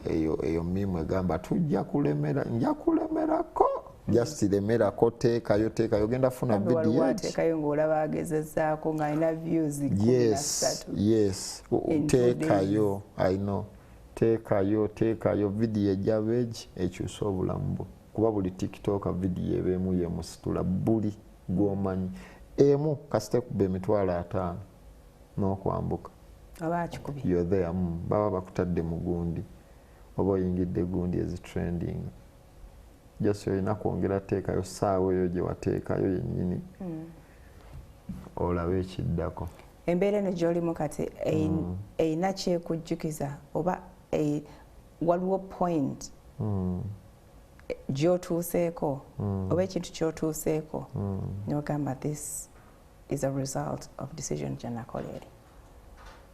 eyo meme egamba tujja kulemera, nja kulemerako. Just lemerako teekayo teekayo ogenda funa video. Wateekayo ng'olaba agezezzaako ng'alina views 13. Yes, yes. Teekayo, I know. Teekayo teekayo video ejja beegi ekyusa obulamu bwo. Kuba buli TikTok video ebeemu yemusitula buli gw'omanyi. Emu kasita ekuba 50,000 n'okwambuka. Oba akikubye. You're there, baba bakutadde mu gundi oba oyingidde gundi ezi trending. Just olina kwongera teekayo ssaawa eyo gye wateekayo yennyini. Olabe ekiddako. Embeera eno gy'olimu kati erina kyekujjukiza oba waliwo point gy'otuuseeko oba ekintu ky'otuuseeko n'ogamba this is a result of decision gye nakola eri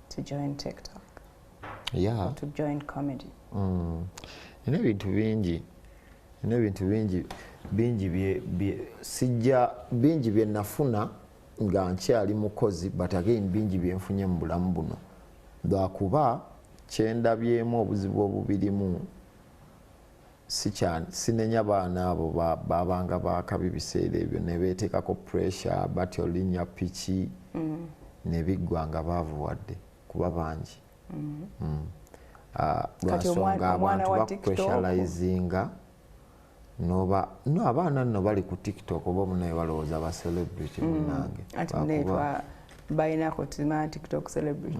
to join TikTok. Yeah. Or to join comedy. Nina ebintu bingi. Nina ebintu bingi bingi sijja bingi bye nafuna nga nkyali mukozi but again bingi bye nfunye mu bulamu buno. Lwakuba kyendabyemu obuzibu obubirimu sinenya baana abo babanga baakabi biseera ebyo ne beeteekako pressure batyo linnya piki ne biggwa nga baavuwadde kuba bangi. Kati Lwansonga omwana abantu wa TikTok bakupressurizinga Noba no abaana nno bali ku TikTok oba munaye balowooza ba celebrity munnange. Ati munaye balinako tima TikTok celebrity.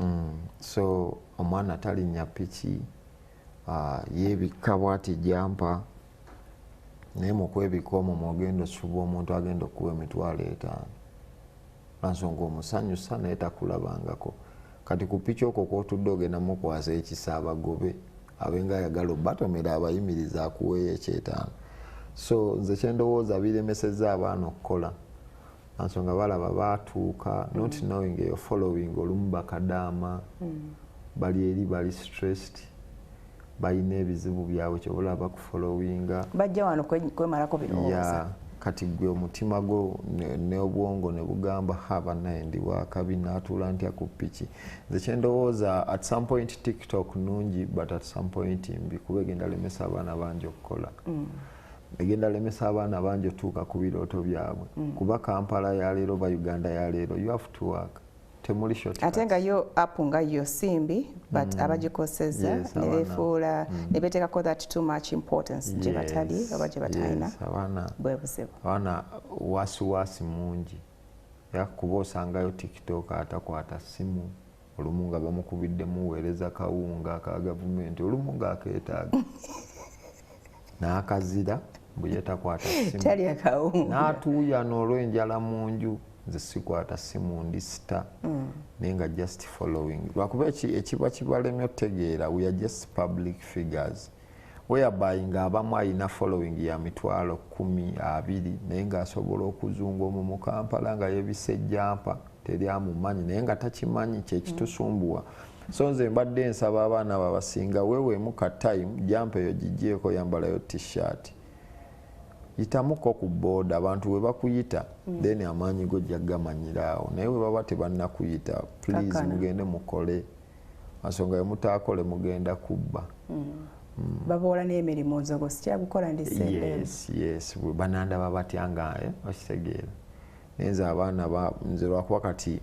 So omwana talinnya piki, yeebikka bw'ati jumper, naye mu kwebikka omwo mw'ogenda osuba omuntu agenda okuwa 50,000. Lwansonga omusanyusa naye takulabangako. Kati ku piki okwo kw'otudde ogenda mukwasa ekisa abagobe abenga ayagala obatomera abayimiriza akuweeyo ekyetaano. So nze kyendowooza biremesezza abaana okukola. Ensonga balaba baatuuka not knowing eyo following olumu bakadaama bali eri bali stressed, balina ebizibu byabwe kyobola bakufollowinga. Bajja wano kwemalako birowooza. Kati gwe omutima gwo n'obwongo ne bugamba ha bannaye ndi wakabi n'atuula ntya ku piki. Nze kyendowooza at some point TikTok nungi but at some point mbi kuba egenda lemesa abaana bangi okukola. Egenda lemesa abaana bangi otuuka ku birooto byabwe. Kuba Kampala ya leero oba Uganda ya leero you have to work. Temuli shortcuts. Ate nga yo app nga yo simbi but abagikoseza ne beefuula ne beeteekako that too much importance gye batali oba gye batalina. Bwe buzibu. Abaana wasiwasi mungi. Kuba osangayo TikTok atakwata simu olumu nga bamukubiddemu weereza kawunga aka gavumenti olumu ng'akeetaaga. N'akazira bwe yetakwata simu. Talya kawunga. N'atuuyana olw'enjala mu nju. Nze sikwata simu ndi star. Naye nga just following. Lwakuba ekiba kibalemye otegeera we are just public figures. Whereby ng'abamu alina following ya 10,000 20,000 naye ng'asobola okuzunga omwo mu Kampala nga yeebisse ejjampa teri amumanyi naye nga takimanyi kyekitusumbuwa. So nze mbadde nsaba abaana abo abasinga weeweemu ka time jump eyo giggyeeko yambalayo t-shirt. Yitamuko ku boda abantu we bakuyita then amaanyi go ojja gamanyira awo naye we baba tebannakuyita please mugende mukole ensonga ye mutaakole mugenda kubba. Baboola n'emirimu nzogo sikyagukola ndi sente. Yes banandaba batya nga okitegeera. Naye nze abaana nze lwakuba kati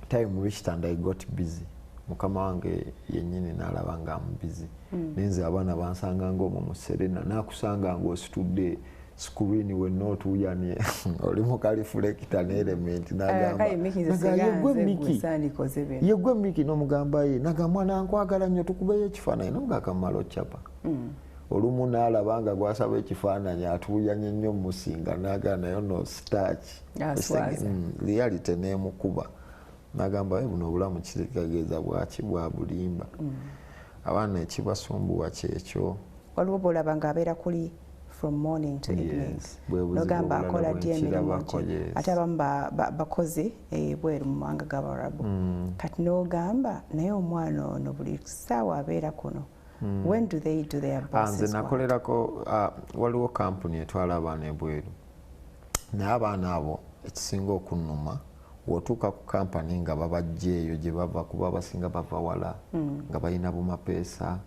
time reached and I got busy. Mukama wange yennyini n'alaba nga I'm busy. Naye nze abaana bansanga ng'omwo mu Serena n'akusanga ng'ositudde screen wenna otuuyanye oli mu kalifulekita n'element n'agamba yeggwe Miki n'omugamba ye n'agamba mwana nkwagala nnyo tukubeyo ekifaananyi n'omugakamala ocapa. Olumu n'alaba nga gwasaba ekifaananyi atuuyanye nnyo musinga n'agamba naye no starch. Reality n'emukuba. N'agamba buno obulamu kitegeeza bwaki bwa bulimba. Abaana ekibasumbuwa kyekyo. Waliwo bw'olaba ng'abeera kuli from morning to evening. Nogamba akola ddi emirimu gye. Ate abamu bakozi ebweru mu mawanga g'Abawarabu. Kati n'ogamba naye omwana ono buli ssaawa abeera kuno. When do they do their bosses? Nze nakolerako waliwo kampuni etwala abaana ebweru. Naye abaana abo ekisinga okunnuma w'otuuka ku kampani nga babajja eyo gye bava kuba abasinga bava wala nga balina bumapeesa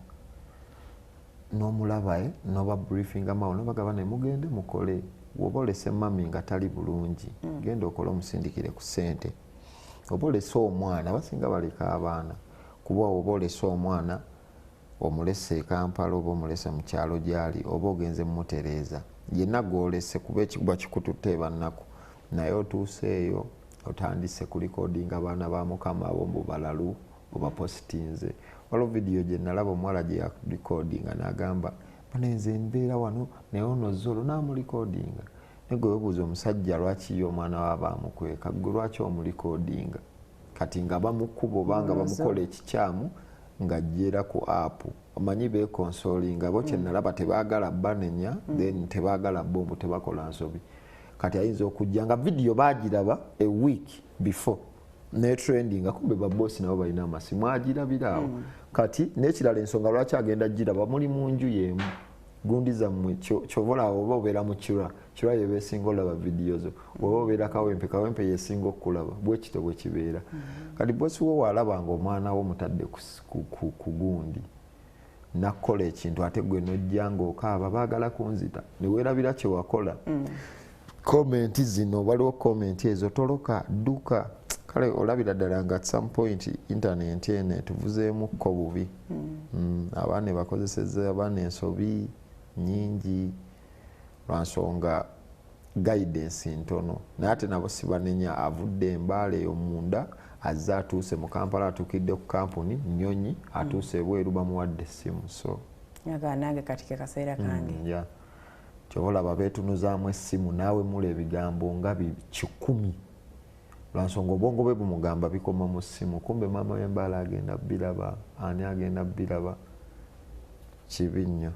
n'omulaba n'oba briefing amawo n'obagamba naye mugende mukole bw'oba olese mami nga tali bulungi genda okole omusindikire ku ssente. Oba olese omwana abasinga baleka abaana kuba oba olese omwana omulese e Kampala oba omulese mu kyalo gy'ali oba ogenze mumutereeza yenna gw'olese kuba ekikuba kikututte eba nnaku naye otuuseeyo otandise kulikodinga abaana ba mukama abo mbu balalu obapositinze. Waliwo vidiyo gye nalaba omuwala gye yakulikodinga n'agamba bano nze mbeera wano naye ono Zolo n'amulikodinga. Naye gwe weebuuza omusajja lwaki ye omwana we aba amukweka gwe lwaki omulikodinga? Kati nga bamukuba oba nga bamukola ekikyamu ng'ajjeera ku app. Omanyi beekonsolinga bo kye nalaba tebaagala banenya then tebaagala bo mbu tebakola nsobi. Kati ayinza okujja nga vidiyo baagiraba a week before ne trending kumbe babosi nabo balina amasimu agirabira awo. Kati n'ekirala ensonga lwaki agenda giraba muli mu nju y'emu gundi zammwe kyovola oba obeera mu Kira, Kira ye beesinga olaba vidiyo zo, oba obeera Kawempe, Kawempe yesinga okulaba bwe kityo bwe kibeera. Kati bosi wo w'alaba ng'omwana wo mutadde ku gundi nakukola ekintu ate gwe n'ojja ng'okaaba baagala kunzita ne weerabira kye wakola. Comment zino waliwo comment ezo toloka dduka. Kale olabira ddala nga at some point internet eno etuvuzeemukko bubi. Abaana bakozesezza abaana ensobi nnyingi. Lwansonga guidance ntono, naye ate nabo sibanenya. Avudde embaala eyo munda, azze atuuse mu Kampala, atuukidde ku kampuni nnyonyi, atuuse ebweru, bamuwadde essimu, so Aga nange kati ke kaseera kange. Yeah. Kyova olaba beetunuzaamu essimu naawe mula ebigambo nga 100, lwansonga obwongo bwe bumugamba bikoma mu ssimu. Kumbe maama w'embaala agenda biraba, ani agenda biraba. Kibi nnyo.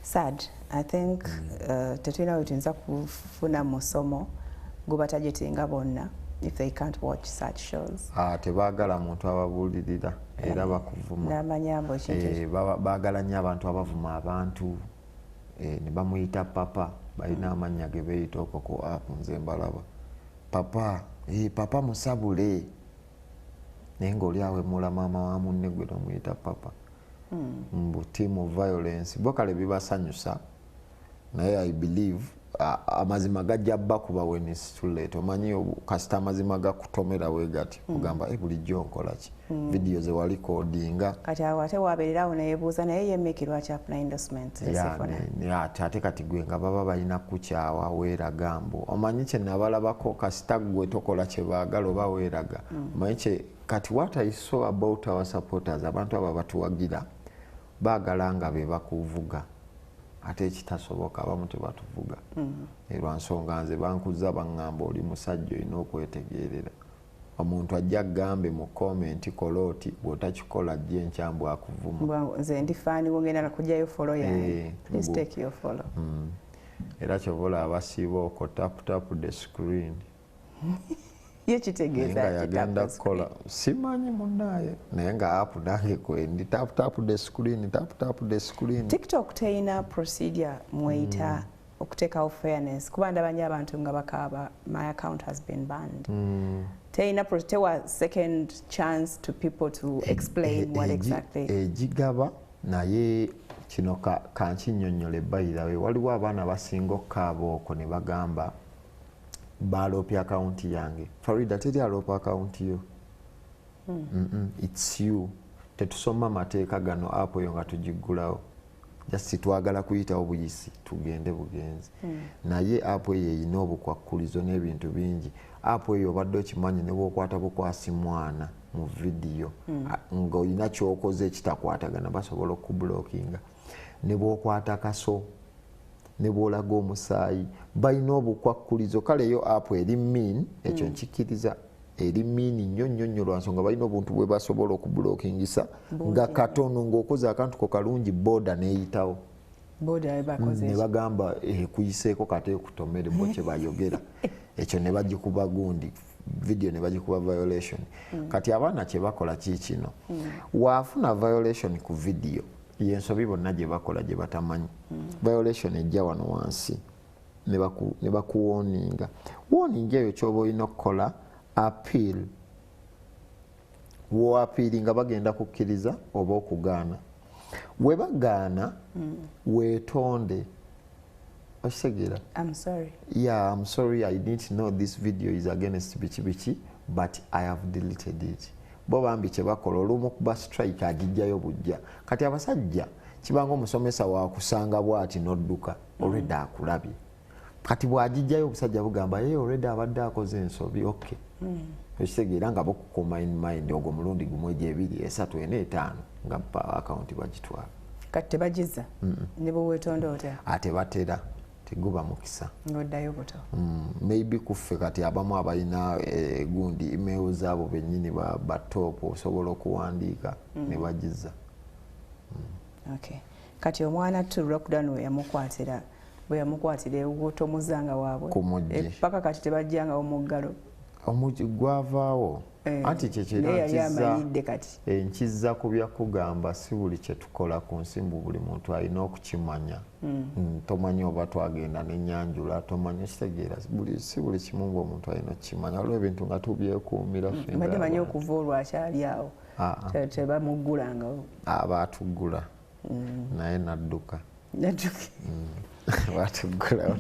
Sad. I think tetulina we tuyinza kufuna musomo gubatargetinga bonna if they can't watch such shows. Ah, tebaagala muntu ababuulirira era bakuvuma. N'amanya mbu ekintu Eh, baagala nnyo abantu abavuma abantu, ne bamuyita papa. Balina amannya ge beeyita okwo ku app, nze mbalaba papa, papa musabule, naye ng'oli awemula maama wa munne, gwe nomuyita papa. Mbu team violence. Bo kale bibasanyusa, naye I believe amazima gajja bakuba when it's too late. Omanyi kasita amazima gakutomera we gati, ogamba, "Eh, bulijjo nkola ki?" Video ze walikodinga. Kati awo ate wabeererawo neyebuuza, naye ye Mickey lwaki afuna endorsement? Ya, Zesifuna. Ate kati gwe nga baba balina kukyawa, weeraga mbu omanyi kye nabalabako. Kasita gwe tokola kye baagala oba weeraga, omanyi kye kati. What I saw about our supporters, abantu abo abatuwagira, baagala nga be bakuvuga, ate ekitasoboka. Abamu tebatuvuga. Lwa nsonga nze bankuza, baŋŋamba oli musajja, olina okwetegeerera. Omuntu ajja agambe mu comment, kola oti, bw'otakikola ajja enkyambu akuvuma. Mbwa nze ndi fan wo, ngenda nakugyayo follow yange. Eh, Please take your follow. Era kyova olaba basiiba okwo tap tap the screen. Ye Naye kitegeeza nga ki, yagenda tap the kukola simanyi munaaye, naye nga app nange kwendi tap tap the screen, tap tap the screen. TikTok teyina procedure mweyita okuteekawo fairness? Kuba ndaba nnyo abantu nga bakaaba, "My account has been banned." Teyina tewa second chance to people to explain what exactly? Egigaba, naye kino kankinnyonnyola ebbayirawe. Waliwo abaana basinga okukaaba okwo ne bagamba baloopya akawunti yange. Farida, teri aloopa akawunti yo. It's you. Tetusoma mateeka gano app eyo nga tugiggulawo, just twagala kuyitawo buyisi tugende bugenzi. Naye app eyo erina obukwakkulizo n'ebintu bingi. App eyo obadde okimanyi ne bwokwata bukwasi mwana mu vidiyo ng'olina kyokoze ekitakwatagana, basobola okublockinga. Ne bwokwata kaso, ne bwolaga omusaayi, balina obukwakkulizo. Kale yo app eri mean, ekyo nkikkiriza, eri mean nnyo nnyo nnyo, lwansonga balina obuntu bwe basobola okublockingisa nga katono ng'okoze akantu ko kalungi, boda neeyitawo. Boda bakoze Ne eki? bagamba ekuyiseeko, kate ekutomere, bo kye bayogera ekyo, ne bagikuba gundi video, ne bagikuba violation. Kati abaana kye bakola kiikino: waafuna violation ku video, yensobi bonna gye bakola gye batamanyi. Violation ejja wano wansi ne bakuwarninga. Warning eyo kyoba olina okukola appeal. Woappealinga bagenda kukkiriza oba okugaana. We bagaana, weetonde. Okitegeera? I'm sorry. Yeah, "I'm sorry, I didn't know this video is against biki biki, but I have deleted it." Bo bambi kye bakola, olumu kuba strike agijjayo bujja. Kati abasajja kibanga omusomesa wakusanga bwati nodduka, olwedde akulabye. Kati bwagijjayo, obusajja bugamba ye olwedde abadde akoze ensobi, okay. Okitegeera nga bukukuma in mind ogwo mulundi gumu, egyo 2, 3, 4, 5, nga akawunti bagitwala. Kati tebagiza ne bwe weetonda otya? Ate batera teguba mukisa. Ng'oddayo buto. Maybe kuffe kati abamu abalina gundi email zaabo bennyini ba top, osobola okuwandiika ne bagiza. Okay, kati omwana tu lockdown we yamukwatira, bwe yamukwatira ewuwo, tomuzanga waabwe. Ku muggi. Paka kati tebajjangawo muggalo. Omugi gwavaawo. Eh, anti kyekyo naye era yali amanyidde kati. Nkizza ku byakugamba, si buli kyetukola ku nsi mbu buli muntu alina okukimanya. Tomanyi oba twagenda nenyanjula, tomanyi. Okitegeera, si buli kimu mbu omuntu alina okukimanya. Waliwo ebintu nga tubyekuumira ffe Mbadde manyi ng'abantu. okuva olwo akyali awo. Ah, ah. Tebamuggulangao. Abaatuggula naye nadduka. Nadduka. Batuggulawo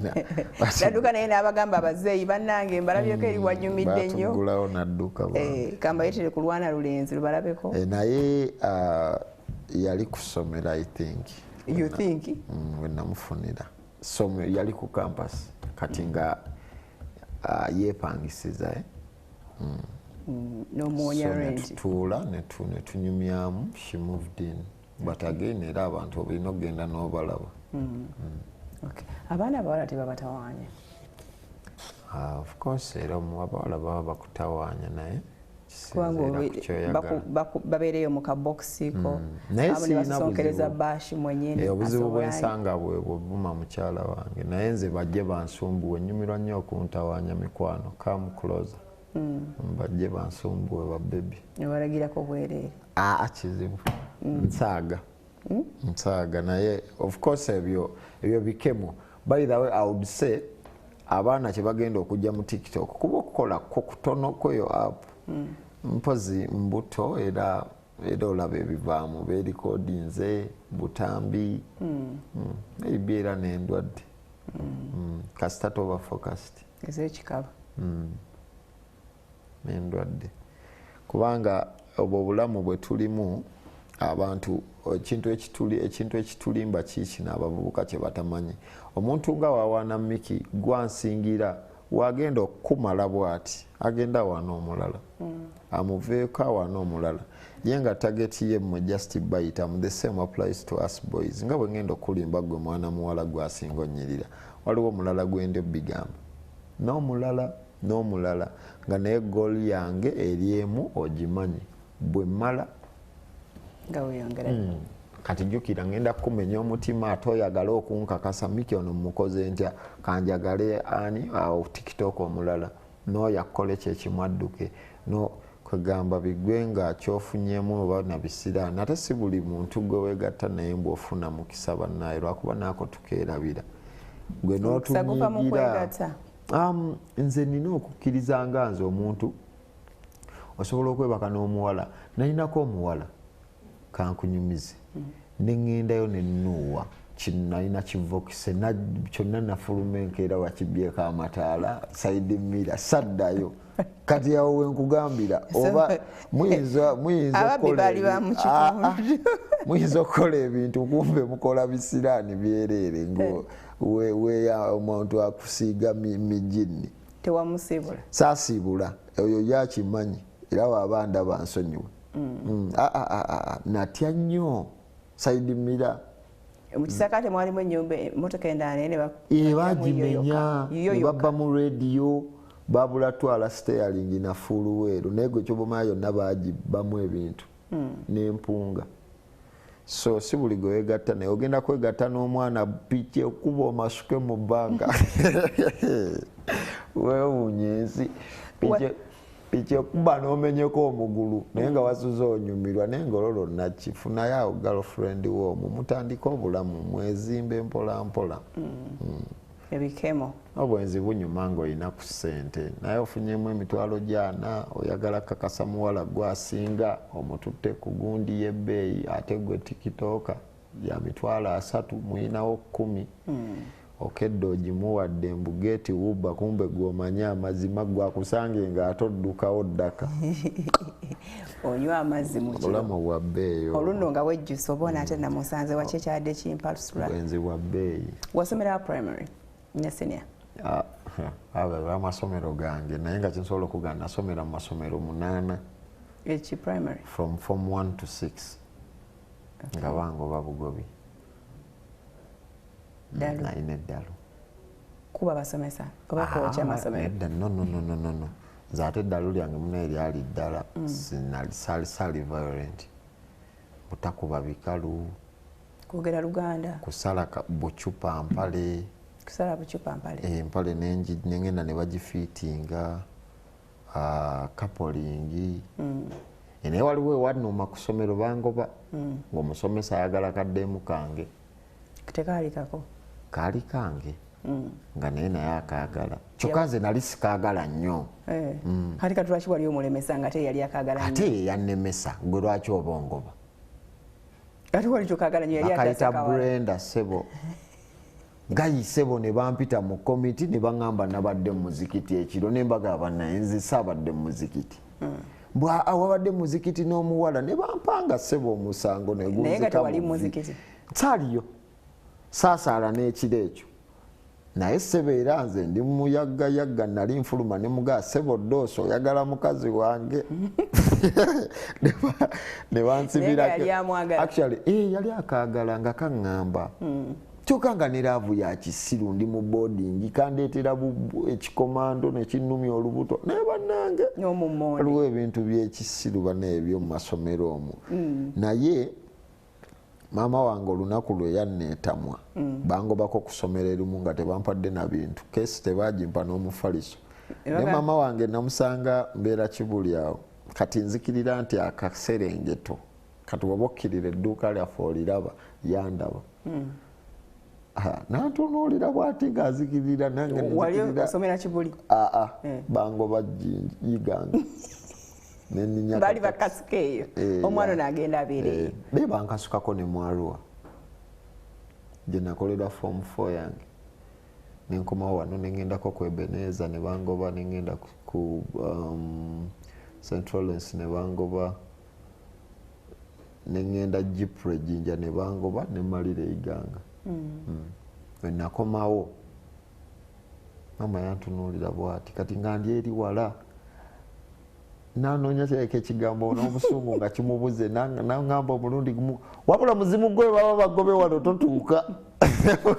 Nadduka, naye n'abagamba, "Abazeeyi bannange, mbalabyeko eri wanyumidde nnyo." Batuggulawo nadduka bambi. Eh, kambayitere ku lwana lulenzi lubalabeko. Eh, naye yali kusomera, I think. You think? We namufunira. Somero yali ku campus kati nga yeepangisiza. N'omuwonya rent. Netutuula netunyumyamu, she moved in. But again era abantu olina okugenda n'obalaba. Okay. Abaana abawala tebabatawaanya? Of course era abawala baba bakutawaanya naye kubanga babeereyo mu kabokisiko abo ne basonkereza bashi mwennyini. Obuzibu bwensanga bwe buvuma mukyala wange naye nze bajje bansumbuwe, nnyumirwa nnyo okuntawaanya mikwano, come closer. Bajje bansumbuwe ba baby. Nebalagirako bwereere. Kizibu. Nsaaga. Nsaaga naye of course ebyo bikemo. By the way I would say abaana kye bagenda okujja mu TikTok kuba okukola ko kutono kweyo app. Mpozi mbuto era olaba ebivaamu beerikodinze butambi maybe era n'endwadde. Kasita toba focused. Ez'ekikaba. N'endwadde. Kubanga obwo obulamu bwe tulimu abantu ekintu ekitulimba kiikino abavubuka kye batamanyi. Omuntu nga wawaana Miki gwansingira wagenda okukumala bw'ati agenda wano omulala amuveeko awano omulala ye nga target ye mmwe just bayitamu. The same applies to us boys. Nga bwe ngenda okulimba gwe mwana muwala gwasinga onnyirira waliwo omulala gwe ndi obigamba n'omulala n'omulala nga naye goal yange eri emu ogimanyi bwe mmala nga weeyongera. Kati jjukira ngenda kukumenya omutima ate oyagala okunkakasa Miki ono mukoze ntya kanjagale ani awo TikTok omulala n'oyo akole kyekimu adduke no kwegamba bigwe nga kyofunyemu oba nabisiraani. Ate si buli muntu gwe weegatta naye mbu ofuna mukisa bannaye lwakuba naako tukeerabira gwe n'otunyigira. Nze nina okukkiriza nga nze omuntu osobola okwebaka n'omuwala nalinako omuwala kankunyumize neŋŋendayo nennuuwa nalina kivokise kyonna nafuluma enkeera wakibyeko amataala side mirror saddayo. Kati awo wenkugambira oba muyinza okukola ebintu kumbe mukola bisiraani byereere omuntu akusiiga mijinni. Tewamusiibula? Saasiibula oyo yakimanyi era waaba ndaba nsonyiwe. Natya nnyo side mirror. Mu kisaka temwalimu ennyumba emmotoka endala naye bagimenya ne babba mu rediyo babula twala steering na full naye gwe kyobomaya yonna bagibbamu ebintu n'empunga. So si buli gwe weegatta naye ogenda kwegatta n'omwana piki okuba omasuke mu bbanga. Weewuunya ensi piki okuba n'omenyeko omugulu naye nga wasuze onyumirwa naye nga olwo lwonna kifunayo awo girlfriend wo omwo mutandike obulamu mwezimbe mpola mpola. Ebikemo. Obwenzi bunyuma ng'olina ku ssente naye ofunyemu emitwalo gyana oyagala kakasa muwala gwasinga omututte ku gundi y'ebbeeyi ate gwe tikitooka ya 300,000 muyinawo 10. Okedde ogimuwadde mbugeeti wuba kumbe gw'omanyi amazima gwakusange ng'ate oddukawo ddaka. Onywa amazzi mu kiro. Obulamu bwa bbeeyi. Olunno nga wejjusa oba ate namusanze waki ekyadde kimpalusula. Obwenzi bwa bbeeyi. Wasomera primary ne senior? Abo amasomero gange naye nga kinsobola okugamba nasomera mu masomero 8. Eki primary? From form 1 to 6. Nga bangoba bugobi. Nalina eddalu. Kuba basomesa oba kwokya amasomero? No. Nze ate eddalu lyange munaye lyali ddala. Sali violent. Butakuba bikalu. Kwogera Luganda. Kusala bucupa mpale. Kusala bucupa mpale. Empale nengenda ne bagifiitinga kapolingi. Naye waliwo ewannuma ku ssomero bangoba ng'omusomesa ayagala kaddemu kange. Tekaali kako? Kaali kange. Nga naye akaagala. Kyokka nze nali sikaagala nnyo. Ate kati lwaki wali omulemesa nga ate yali akaagala nnyo? Ate ye yannemesa gwe lwaki oba ongoba? Ate wali tokaagala nnyo yali akayita Brenda ssebo. Gayi ssebo ne bampita mu komiti ne baŋŋamba nabadde mu muzikiti ekiro ne mbagamba naye nze saabadde mu muzikiti. Mbwa wabadde mu muzikiti n'omuwala ne bampanga ssebo omusango ne gunzika. Naye nga tewali muzikiti? Nsaaliyo. Saasaala n'ekiro ekyo. Naye ssebo era nze ndi muyaggayagga, nali nfuluma ne mugaa ssebo ddooso oyagala mukazi wange. Ne bansibirako. Actually, yali akaagala nga kaŋŋamba. Kyokka nga ne laavu ya kisiru, ndi mu boarding, kandeetera ekikomando nekinnumya olubuto. Naye bannange waliwo ebintu by'ekisiru bana ebyo mu masomero omwo. Naye maama wange olunaku lwe yanneetamwa, bangobako okusomera erimu nga tebampadde na bintu, keesi tebagimpa n'omufaliso. Naye maama wange namusanga mbeera Kibuli awo. Kati nzikirira nti akaserengeto, kati woba okkirira edduuka lyaffe oliraba, yandaba. Nantunuulira bw'ati ng'azikirira nange nzikirira. Osomera Kibuli? Aa, bangoba Iganga. Bali bakasuka eyo, omwana ono agenda abeereyo. Be bankasukako ne mwaluwa gye nakolera form 4 yange. Nenkomawo wano nengendako ku Ebenezer ne bangoba, nengenda ku St. Lawrence ne bangoba, nengenda Gipre Jinja ne bangoba, nemalira Iganga. We nakomawo mama yantunuulira bw'ati, kati nga ndi eri wala, nanoonya kirabika ekigambo n'obusungu nga kimubuze, naŋŋamba omulundi gumu, wabula muzimu gwe baba bagobe wano totuuka.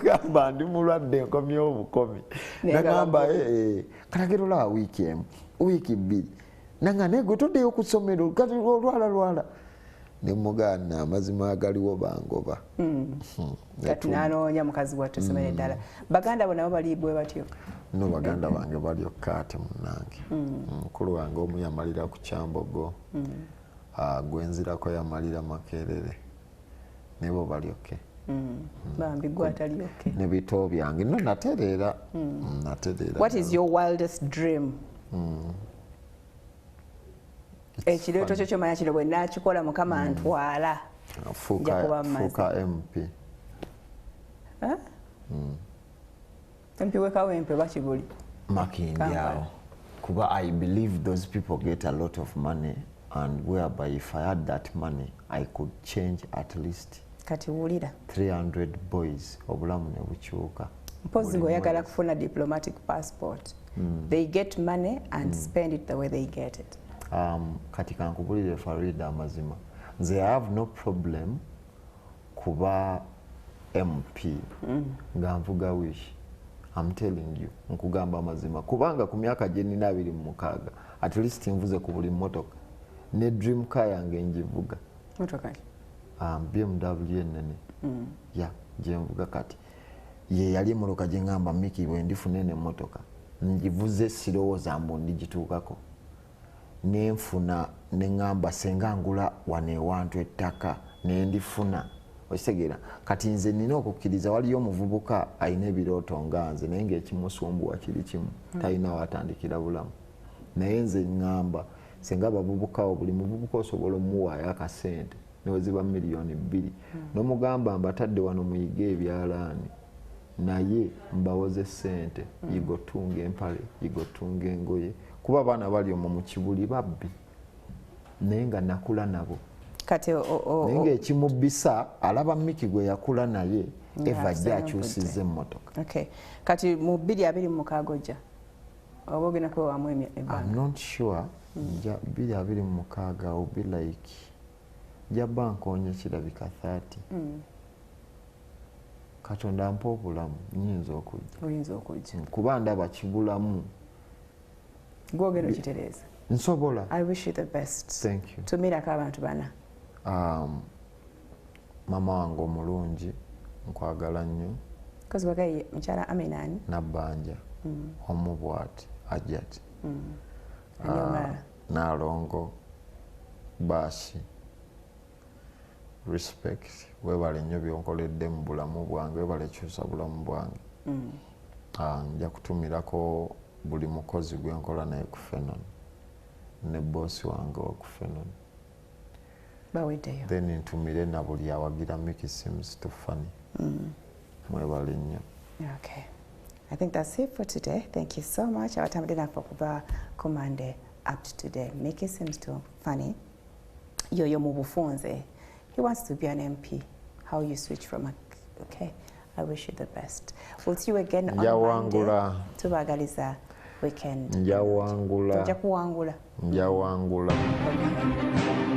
Gamba ndi mulwadde nkomyewo obukomi. Nagamba kalagero olaba wiiki emu, wiiki bbiri, nanga naye gwe toddeyo ku ssomero kati olwala lwala. Ne mugaana amazima agaliwo bangoba. Kati nanoonya mukazi wattu essomero eddala. Baganda bo nabo bali bwe batyo? No, baganda bange bali okkaate munnange. Mukulu wange omu yamalira ku Kyambogo, gwenzirako yamalira Makerere, nebo bali okke. Bambi gwe atali okke. Ne bito byange no natereera. Natereera. What is your wildest dream? Ekirooto kyo kyomanya kino bwe naakikola Mukama ntwala. Fuuka MP. MP w'e Kawempe Bakibuli. Makindye awo. Kuba I believe those people get a lot of money, and whereby if I had that money I could change at least kati wulira 300 boys obulamu ne bukyuka. Mpozi ng'oyagala kufuna diplomatic passport. They get money and spend it the way they get it. Kati kankubulire Farida amazima, nze I have no problem kuba MP nga nvuga Wish. I'm telling you, nkugamba amazima, kubanga ku myaka gye nnina 26 at least nvuze ku buli mmotoka, ne dream car yange ngivuga. Mmotoka ki? BMW ennene. Ya gye nvuga kati ye yali emmotoka gye ŋŋamba Miki bwe ndifuna eno emmotoka ngivuze sirowooza mbu ndigituukako. Nenfuna neŋŋamba senga ngula wano ewantu ettaka nendifuna, okitegeera. Kati nze nina okukkiriza waliyo omuvubuka alina ebirooto nga nze, naye ng'ekimusumbuwa kiri kimu, talina watandikira bulamu. Naye nze ŋŋamba senga abavubuka, buli muvubuka osobola omuwaayo akasente neweziba 2 million, n'omugamba mbatadde wano muyige ebyalaani, naye mbawoze ssente, yiga otunga empale, yiga otunga engoye, kuba abaana bali omwo mu Kibuli babbi, naye nga nakula nabo. Kati naye ng'ekimubbisa alaba Miki gwe yakula naye eva ajja akyusizza emmotoka. Okay. Kati mu 2026 ojja oba ogenda kwewamu ebbanga? I'm not sure. 2026 will be like njaba nkoonye kirabika 30. Katonda ampa obulamu nnyinza okujja. Oyinza okujja. Kuba ndaba kibulamu. Gwogenda okitereeza. Nsobola. I wish you the best. Thank you. Tumirako abantu bana. Mama wange omulungi nkwagala nnyo. Kozi wagaye mukyala Aminani. Nabbanja. Omu bw'ati Ajati. Nalongo Baasi. Respect. Webale nnyo byonkoledde mu bulamu bwange, webale kyusa bulamu bwange. Nja kutumirako buli mukozi gwe nkola naye ku Fenon, ne boosi wange wa ku Fenon. Baweddeyo. Then ntumire na buli awagira Mickey Seems Too Funny. Mwebale nnyo. Okay. I think that's it for today. Thank you so much. Abatambudde naffe okuva ku Monday up to today. Mickey Seems Too Funny. Yoyo mu bufunze. He wants to be an MP. How you switch from a, okay. I wish you the best. We'll see you again on Monday. Tubagaliza weekend. Njawangula. Ojja kuwangula. Njawangula. Okay.